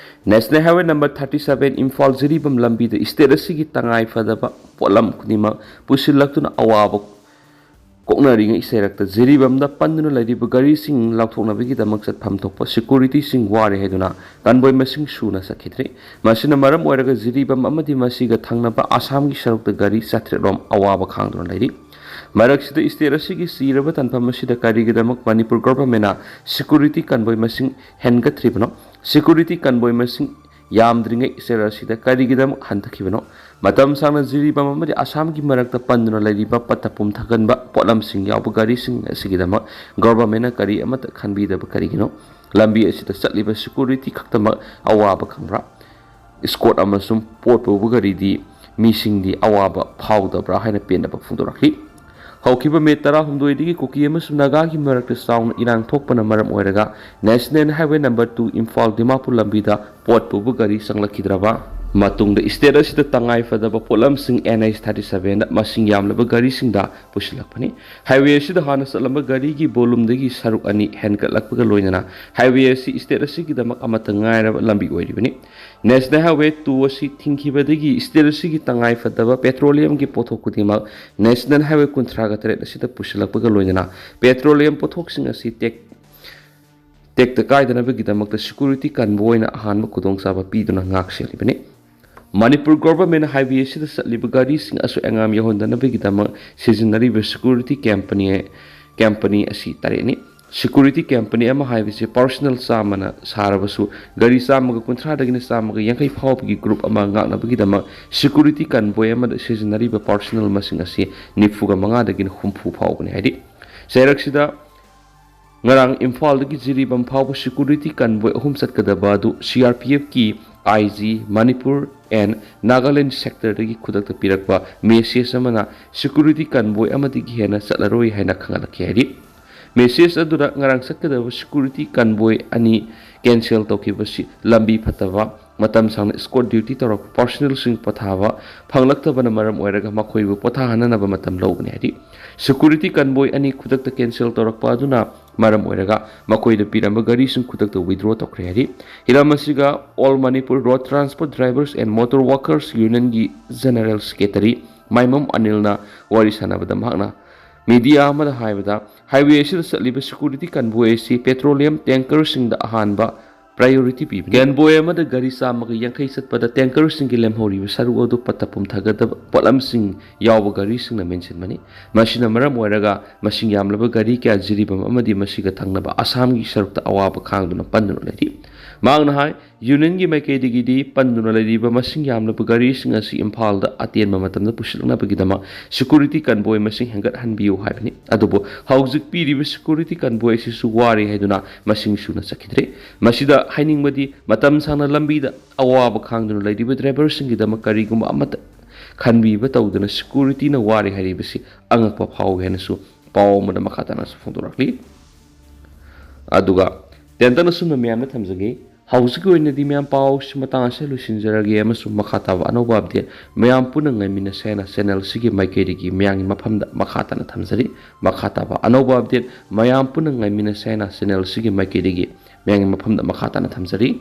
National Highway number thirty seven Imphal Jiribam ꯂꯝꯕꯤꯗ ꯏꯁꯇꯦꯠ ꯑꯁꯤꯒꯤ ꯇꯉꯥꯏ ꯐꯗꯕ ꯄꯣꯠꯂꯝ ꯈꯨꯗꯤꯡꯃꯛ ꯄꯨꯁꯤꯜꯂꯛꯇꯨꯅ ꯑꯋꯥꯕ ꯀꯣꯛꯅꯔꯤꯉꯩ ꯆꯩꯔꯛꯇ ꯖꯤꯔꯤꯕꯥꯝꯗ ꯄꯟꯗꯨꯅ ꯂꯩꯔꯤꯕ ꯒꯥꯔꯤꯁꯤꯡ ꯂꯧꯊꯣꯛꯅꯕꯒꯤꯗꯃꯛ ꯆꯠꯐꯝ ꯊꯣꯛꯄ ꯁꯦꯀ꯭ꯌꯨꯔꯤꯇꯤꯁꯤꯡ ꯋꯥꯔꯦ ꯍꯥꯏꯗꯨꯅ ꯀꯟꯕꯣꯏ ꯃꯁꯤꯡ ꯁꯨꯅ ꯆꯠꯈꯤꯗ꯭ꯔꯤ꯫ ꯃꯁꯤꯅ ꯃꯔꯝ ꯑꯣꯏꯔꯒ ꯖꯤꯔꯤꯕꯥꯝ ꯑꯃꯗꯤ ꯃꯁꯤꯒ ꯊꯪꯅꯕ ꯑꯁꯥꯝꯒꯤ ꯁꯔꯨꯛꯇ ꯒꯥꯔꯤ ꯆꯥꯇ꯭ꯔꯦꯠ ꯔꯣꯝ ꯑꯋꯥꯕ ꯈꯥꯡꯗꯨꯅ ꯂꯩꯔꯤ꯫ ꯃꯔꯛꯁꯤꯗ ꯏꯁꯇꯦꯠ ꯑꯁꯤꯒꯤ ꯆꯤꯔꯕ ꯇꯥꯟꯐꯝ ꯑꯁꯤꯗ ꯀꯔꯤꯒꯤꯗꯃꯛ ꯃꯅꯤꯄꯨꯔ ꯒꯣꯚꯔꯟꯃꯦꯟꯅ ꯁꯦꯀ꯭ꯌꯨꯔꯤꯇꯤ ꯀꯟꯕꯣꯏ ꯃꯁꯤꯡ ꯍꯦꯟꯒꯠꯇ꯭ꯔꯤꯕꯅꯣ? ꯁꯦꯀ꯭ꯌꯨꯔꯤꯇꯤ ꯀꯟꯕꯣꯏ ꯃꯁꯤꯡ ꯌꯥꯝꯗ꯭ꯔꯤꯉꯩ ꯏꯁꯇꯦꯠ ꯑꯁꯤꯗ ꯀꯔꯤꯒꯤꯗꯃꯛ ꯍꯟꯊꯈꯤꯕꯅꯣ? ꯃꯇꯝ ꯁꯥꯡꯅ ꯖꯤꯔꯤꯕꯥꯝ ꯑꯃꯗꯤ ꯑꯁꯥꯝꯒꯤ ꯃꯔꯛꯇ ꯄꯟꯗꯨꯅ ꯂꯩꯔꯤꯕ ꯄꯠꯊ ꯄꯨꯝꯊꯍꯟꯕ ꯄꯣꯠꯂꯝꯁꯤꯡ ꯌꯥꯎꯕ ꯒꯥꯔꯤꯁꯤꯡ ꯑꯁꯤꯒꯤꯗꯃꯛ ꯒꯣꯚꯔꯟꯃꯦꯟꯅ ꯀꯔꯤ ꯑꯃꯠꯇ ꯈꯟꯕꯤꯗꯕ ꯀꯔꯤꯒꯤꯅꯣ? ꯂꯝꯕꯤ ꯑꯁꯤꯗ ꯆꯠꯂꯤꯕ ꯁꯦꯀ꯭ꯌꯨꯔꯤꯇꯤ ꯈꯛꯇꯃꯛ ꯑꯋꯥꯕ ꯈꯪꯕ꯭ꯔꯥ? ꯏꯁꯀꯣꯔꯠ ꯑꯃꯁꯨꯡ ꯄꯣꯠ ꯄꯨꯕ ꯒꯥꯔꯤꯗꯤ ꯃꯤꯁꯤꯡꯗꯤ ꯑꯋꯥꯕ ꯐꯥꯎꯗꯕ꯭ꯔꯥ ꯍꯥꯏꯅ ꯄꯦꯟꯗꯕ ꯐꯣꯡꯗꯣꯔꯛꯈꯤ꯫ ꯍꯧꯈꯤꯕ ꯃꯦ ꯇꯔꯥꯍꯨꯝꯗꯣꯏꯗꯒꯤ ꯀꯨꯀꯤ ꯑꯃꯁꯨꯡ ꯅꯥꯒꯥꯒꯤ ꯃꯔꯛꯇ ꯆꯥꯎꯅ ꯏꯔꯥꯡ ꯊꯣꯛꯄꯅ ꯃꯔꯝ ꯑꯣꯏꯔꯒ National Highway number two Imphal Dimapur ꯂꯝꯕꯤꯗ ꯄꯣꯠ ꯄꯨꯕ ꯒꯥꯔꯤ ꯆꯪꯂꯛꯈꯤꯗ꯭ꯔꯕ? ꯃꯇꯨꯡꯗ state ꯑꯁꯤꯗ ꯇꯉꯥꯏ ꯐꯗꯕ ꯄꯣꯠꯂꯝꯁꯤꯡ N H thirty seven ꯗ ꯃꯁꯤꯡ ꯌꯥꯝꯂꯕ ꯒꯥꯔꯤꯁꯤꯡꯗ ꯄꯨꯁꯤꯜꯂꯛꯄꯅꯤ꯫ Highway ꯑꯁꯤꯗ ꯍꯥꯟꯅ ꯆꯠꯂꯝꯕ ꯒꯥꯔꯤꯒꯤ volume ꯗꯒꯤ ꯁꯔꯨꯛ ꯑꯅꯤ ꯍꯦꯟꯒꯠꯂꯛꯄꯒ ꯂꯣꯏꯅꯅ highway ꯑꯁꯤ state ꯑꯁꯤꯒꯤꯗꯃꯛ ꯑꯃꯠꯇ ꯉꯥꯏꯔꯕ ꯂꯝꯕꯤ ꯑꯣꯏꯔꯤꯕꯅꯤ꯫ National Highway two ꯑꯁꯤ ꯊꯤꯡꯈꯤꯕꯗꯒꯤ state ꯑꯁꯤꯒꯤ ꯇꯉꯥꯏ ꯐꯗꯕ petroleum ꯒꯤ ꯄꯣꯠꯊꯣꯛ ꯈꯨꯗꯤꯡꯃꯛ National Highway ꯀꯨꯟꯊ꯭ꯔꯥꯒ ꯇꯔꯦꯠ ꯑꯁꯤꯗ ꯄꯨꯁꯤꯜꯂꯛꯄꯒ ꯂꯣꯏꯅꯅ petroleum ꯄꯣꯠꯊꯣꯛꯁꯤꯡ ꯑꯁꯤ ꯇꯦꯛ-, ꯇꯦꯛꯇ ꯀꯥꯏꯗꯅꯕꯒꯤꯗꯃꯛꯇ security convoy ꯅ ꯑꯍꯥꯟꯕ ꯈꯨꯗꯣꯡꯆꯥꯕ ꯄꯤꯗꯨꯅ ꯉꯥꯛ ꯁꯦꯜꯂꯤꯕꯅꯤ꯫ ꯃꯅꯤꯄꯨꯔ government ꯅ highway ꯑꯁꯤꯗ ꯆꯠꯂꯤꯕ ꯒꯥꯔꯤꯁꯤꯡ ꯑꯁꯣꯏ ꯑꯉꯥꯝ ꯌꯥꯎꯍꯟꯗꯅꯕꯒꯤꯗꯃꯛ ꯁꯤꯖꯤꯟꯅꯔꯤꯕ security company, company ꯑꯁꯤ ꯇꯔꯦꯠꯅꯤ꯫ Security company ꯑꯃ ꯍꯥꯏꯕꯁꯤ personnel ꯆꯥꯝꯃꯅ ꯁꯥꯔꯕꯁꯨ, ꯒꯥꯔꯤ ꯆꯥꯝꯃꯒ ꯀꯨꯟꯊ꯭ꯔꯥꯗꯒꯤꯅ ꯆꯥꯝꯃꯒ ꯌꯥꯡꯈꯩ ꯐꯥꯎꯕꯒꯤ group ꯑꯃ ꯉꯥꯛꯅꯕꯒꯤꯗꯃꯛ security convoy ꯑꯃꯗ ꯁꯤꯖꯤꯟꯅꯔꯤꯕ personnel ꯃꯁꯤꯡ ꯑꯁꯤ ꯅꯤꯐꯨꯒ ꯃꯉꯥꯗꯒꯤꯅ ꯍꯨꯝꯐꯨ ꯐꯥꯎꯕꯅꯤ ꯍꯥꯏꯔꯤ꯫ ꯆꯩꯔꯛꯁꯤꯗ ꯉꯔꯥꯡ ꯏꯝꯐꯥꯜꯗꯒꯤ ꯖꯤꯔꯤꯕꯥꯝ ꯐꯥꯎꯕ security convoy ꯑꯍꯨꯝ ꯆꯠꯀꯗꯕ ꯑꯗꯨ C R P F ꯀꯤ I G Manipur and Nagaland sector ꯗꯒꯤ ꯈꯨꯗꯛꯇ ꯄꯤꯔꯛꯄ message ꯑꯃꯅ security convoy ꯑꯃꯗꯒꯤ ꯍꯦꯟꯅ ꯆꯠꯂꯔꯣꯏ ꯍꯥꯏꯅ ꯈꯪꯍꯜꯂꯛꯈꯤ ꯍꯥꯏꯔꯤ꯫ Message ꯑꯗꯨꯗ ꯉꯔꯥꯡ ꯆꯠꯀꯗꯕ security convoy ꯑꯅꯤ cancel ꯇꯧꯈꯤꯕꯁꯤ ꯂꯝꯕꯤ ꯐꯠꯇꯕ, ꯃꯇꯝ ꯁꯥꯡꯅ escort duty ꯇꯧꯔꯛꯄ personnel ꯁꯤꯡ ꯄꯣꯊꯥꯕ ꯐꯪꯂꯛꯇꯕꯅ ꯃꯔꯝ ꯑꯣꯏꯔꯒ ꯃꯈꯣꯏꯕꯨ ꯄꯣꯊꯥꯍꯟꯅꯅꯕ ꯃꯇꯝ ꯂꯧꯒꯅꯤ ꯍꯥꯏꯔꯤ꯫ Security convoy ꯑꯅꯤ ꯈꯨꯗꯛꯇ cancel ꯇꯧꯔꯛꯄ ꯑꯗꯨꯅ ꯃꯔꯝ ꯑꯣꯏꯔꯒ ꯃꯈꯣꯏꯗ ꯄꯤꯔꯝꯕ ꯒꯥꯔꯤꯁꯤꯡ ꯈꯨꯗꯛꯇ withdraw ꯇꯧꯈ꯭ꯔꯦ ꯍꯥꯏꯔꯤ꯫ ꯍꯤꯔꯝ ꯑꯁꯤꯒ All Manipur Road Transport Drivers and Motor Workers Union ꯒꯤ General Secretary ꯃꯥꯏꯃꯝ ꯑꯅꯤꯜꯅ ꯋꯥꯔꯤ ꯁꯥꯟꯅꯕꯗ ꯃꯍꯥꯛꯅ media ꯑꯃꯗ ꯍꯥꯏꯕꯗ, highway ꯑꯁꯤꯗ ꯆꯠꯂꯤꯕ security convoy ꯑꯁꯤ petroleum tanker ꯁꯤꯡꯗ ꯑꯍꯥꯟꯕ priority ꯄꯤꯕꯅꯤ꯫ Convoy ꯑꯃꯗ ꯒꯥꯔꯤ ꯆꯥꯝꯃꯒ ꯌꯥꯡꯈꯩ ꯆꯠꯄꯗ tanker ꯁꯤꯡꯒꯤ ꯂꯦꯝꯍꯧꯔꯤꯕ ꯁꯔꯨꯛ ꯑꯗꯨ ꯄꯠꯊ ꯄꯨꯝꯊꯒꯗꯕ ꯄꯣꯠꯂꯝꯁꯤꯡ ꯌꯥꯎꯕ ꯒꯥꯔꯤꯁꯤꯡꯅ ꯃꯦꯟꯁꯤꯟꯕꯅꯤ꯫ ꯃꯁꯤꯅ ꯃꯔꯝ ꯑꯣꯏꯔꯒ ꯃꯁꯤꯡ ꯌꯥꯝꯂꯕ ꯒꯥꯔꯤ ꯀꯌꯥ ꯖꯤꯔꯤꯕꯥꯝ ꯑꯃꯗꯤ ꯃꯁꯤꯒ ꯊꯪꯅꯕ ꯑꯁꯥꯝꯒꯤ ꯁꯔꯨꯛꯇ ꯑꯋꯥꯕ ꯈꯥꯡꯗꯨꯅ ꯄꯟꯗꯨꯅ ꯂꯩꯔꯤ꯫ ꯃꯍꯥꯛꯅ ꯍꯥꯏ, Union ꯒꯤ ꯃꯥꯏꯀꯩꯗꯒꯤꯗꯤ ꯄꯟꯗꯨꯅ ꯂꯩꯔꯤꯕ ꯃꯁꯤꯡ ꯌꯥꯝꯂꯕ ꯒꯥꯔꯤꯁꯤꯡ ꯑꯁꯤ ꯏꯝꯐꯥꯜꯗ ꯑꯇꯦꯟꯕ ꯃꯇꯝꯗ ꯄꯨꯁꯤꯜꯂꯛꯅꯕꯒꯤꯗꯃꯛ security convoy ꯃꯁꯤꯡ ꯍꯦꯟꯒꯠꯍꯟꯕꯤꯌꯨ ꯍꯥꯏꯕꯅꯤ꯫ ꯑꯗꯨꯕꯨ ꯍꯧꯖꯤꯛ ꯄꯤꯔꯤꯕ security convoy ꯑꯁꯤꯁꯨ ꯋꯥꯔꯦ ꯍꯥꯏꯗꯨꯅ ꯃꯁꯤꯡ ꯁꯨꯅ ꯆꯠꯈꯤꯗ꯭ꯔꯦ꯫ ꯃꯁꯤꯗ ꯍꯥꯏꯅꯤꯡꯕꯗꯤ, ꯃꯇꯝ ꯁꯥꯡꯅ ꯂꯝꯕꯤꯗ ꯑꯋꯥꯕ ꯈꯥꯡꯗꯨꯅ ꯂꯩꯔꯤꯕ driver ꯁꯤꯡꯒꯤꯗꯃꯛ ꯀꯔꯤꯒꯨꯝꯕ ꯑꯃꯠꯇ ꯈꯟꯕꯤꯕ ꯇꯧꯗꯅ security ꯅ ꯋꯥꯔꯦ ꯍꯥꯏꯔꯤꯕꯁꯤ ꯑꯉꯛꯄ ꯐꯥꯎꯏ ꯍꯥꯏꯅꯁꯨ ꯄꯥꯎ ꯑꯃꯗ ꯃꯈꯥ ꯇꯥꯅꯁꯨ ꯐꯣꯡꯗꯣꯔꯛꯂꯤ꯫ ꯑꯗꯨꯒ ꯇꯦꯟꯇꯛꯅ ꯁꯨꯝꯅ ꯃꯌꯥꯝꯗ ꯊꯝꯖꯒꯦ, ꯍꯧꯖꯤꯛꯀꯤ ꯑꯣꯏꯅꯗꯤ ꯃꯌꯥꯝ ꯄꯥꯎꯁꯤ ꯃꯇꯥꯡ ꯑꯁꯤꯗ ꯂꯣꯏꯁꯤꯟꯖꯔꯒꯦ, ꯑꯃꯁꯨꯡ ꯃꯈꯥ ꯇꯥꯕ ꯑꯅꯧꯕ update ꯃꯌꯥꯝ ꯄꯨꯟꯅ ꯉꯥꯏꯃꯤꯟꯅꯁꯦ ꯍꯥꯏꯅ channel ꯑꯁꯤꯒꯤ ꯃꯥꯏꯀꯩꯗꯒꯤ ꯃꯌꯥꯝꯒꯤ ꯃꯐꯝꯗ ꯃꯈꯥ ꯇꯥꯅ ꯊꯝꯖꯔꯤ꯫ ꯃꯈꯥ ꯇꯥꯕ ꯑꯅꯧꯕ update ꯃꯌꯥꯝ ꯄꯨꯟꯅ ꯉꯥꯏꯃꯤꯟꯅꯁꯦ ꯍꯥꯏꯅ channel ꯑꯁꯤꯒꯤ ꯃꯥꯏꯀꯩꯗꯒꯤ ꯃꯌꯥꯝꯒꯤ ꯃꯐꯝꯗ ꯃꯈꯥ ꯇꯥꯅ ꯊꯝꯖꯔꯤ꯫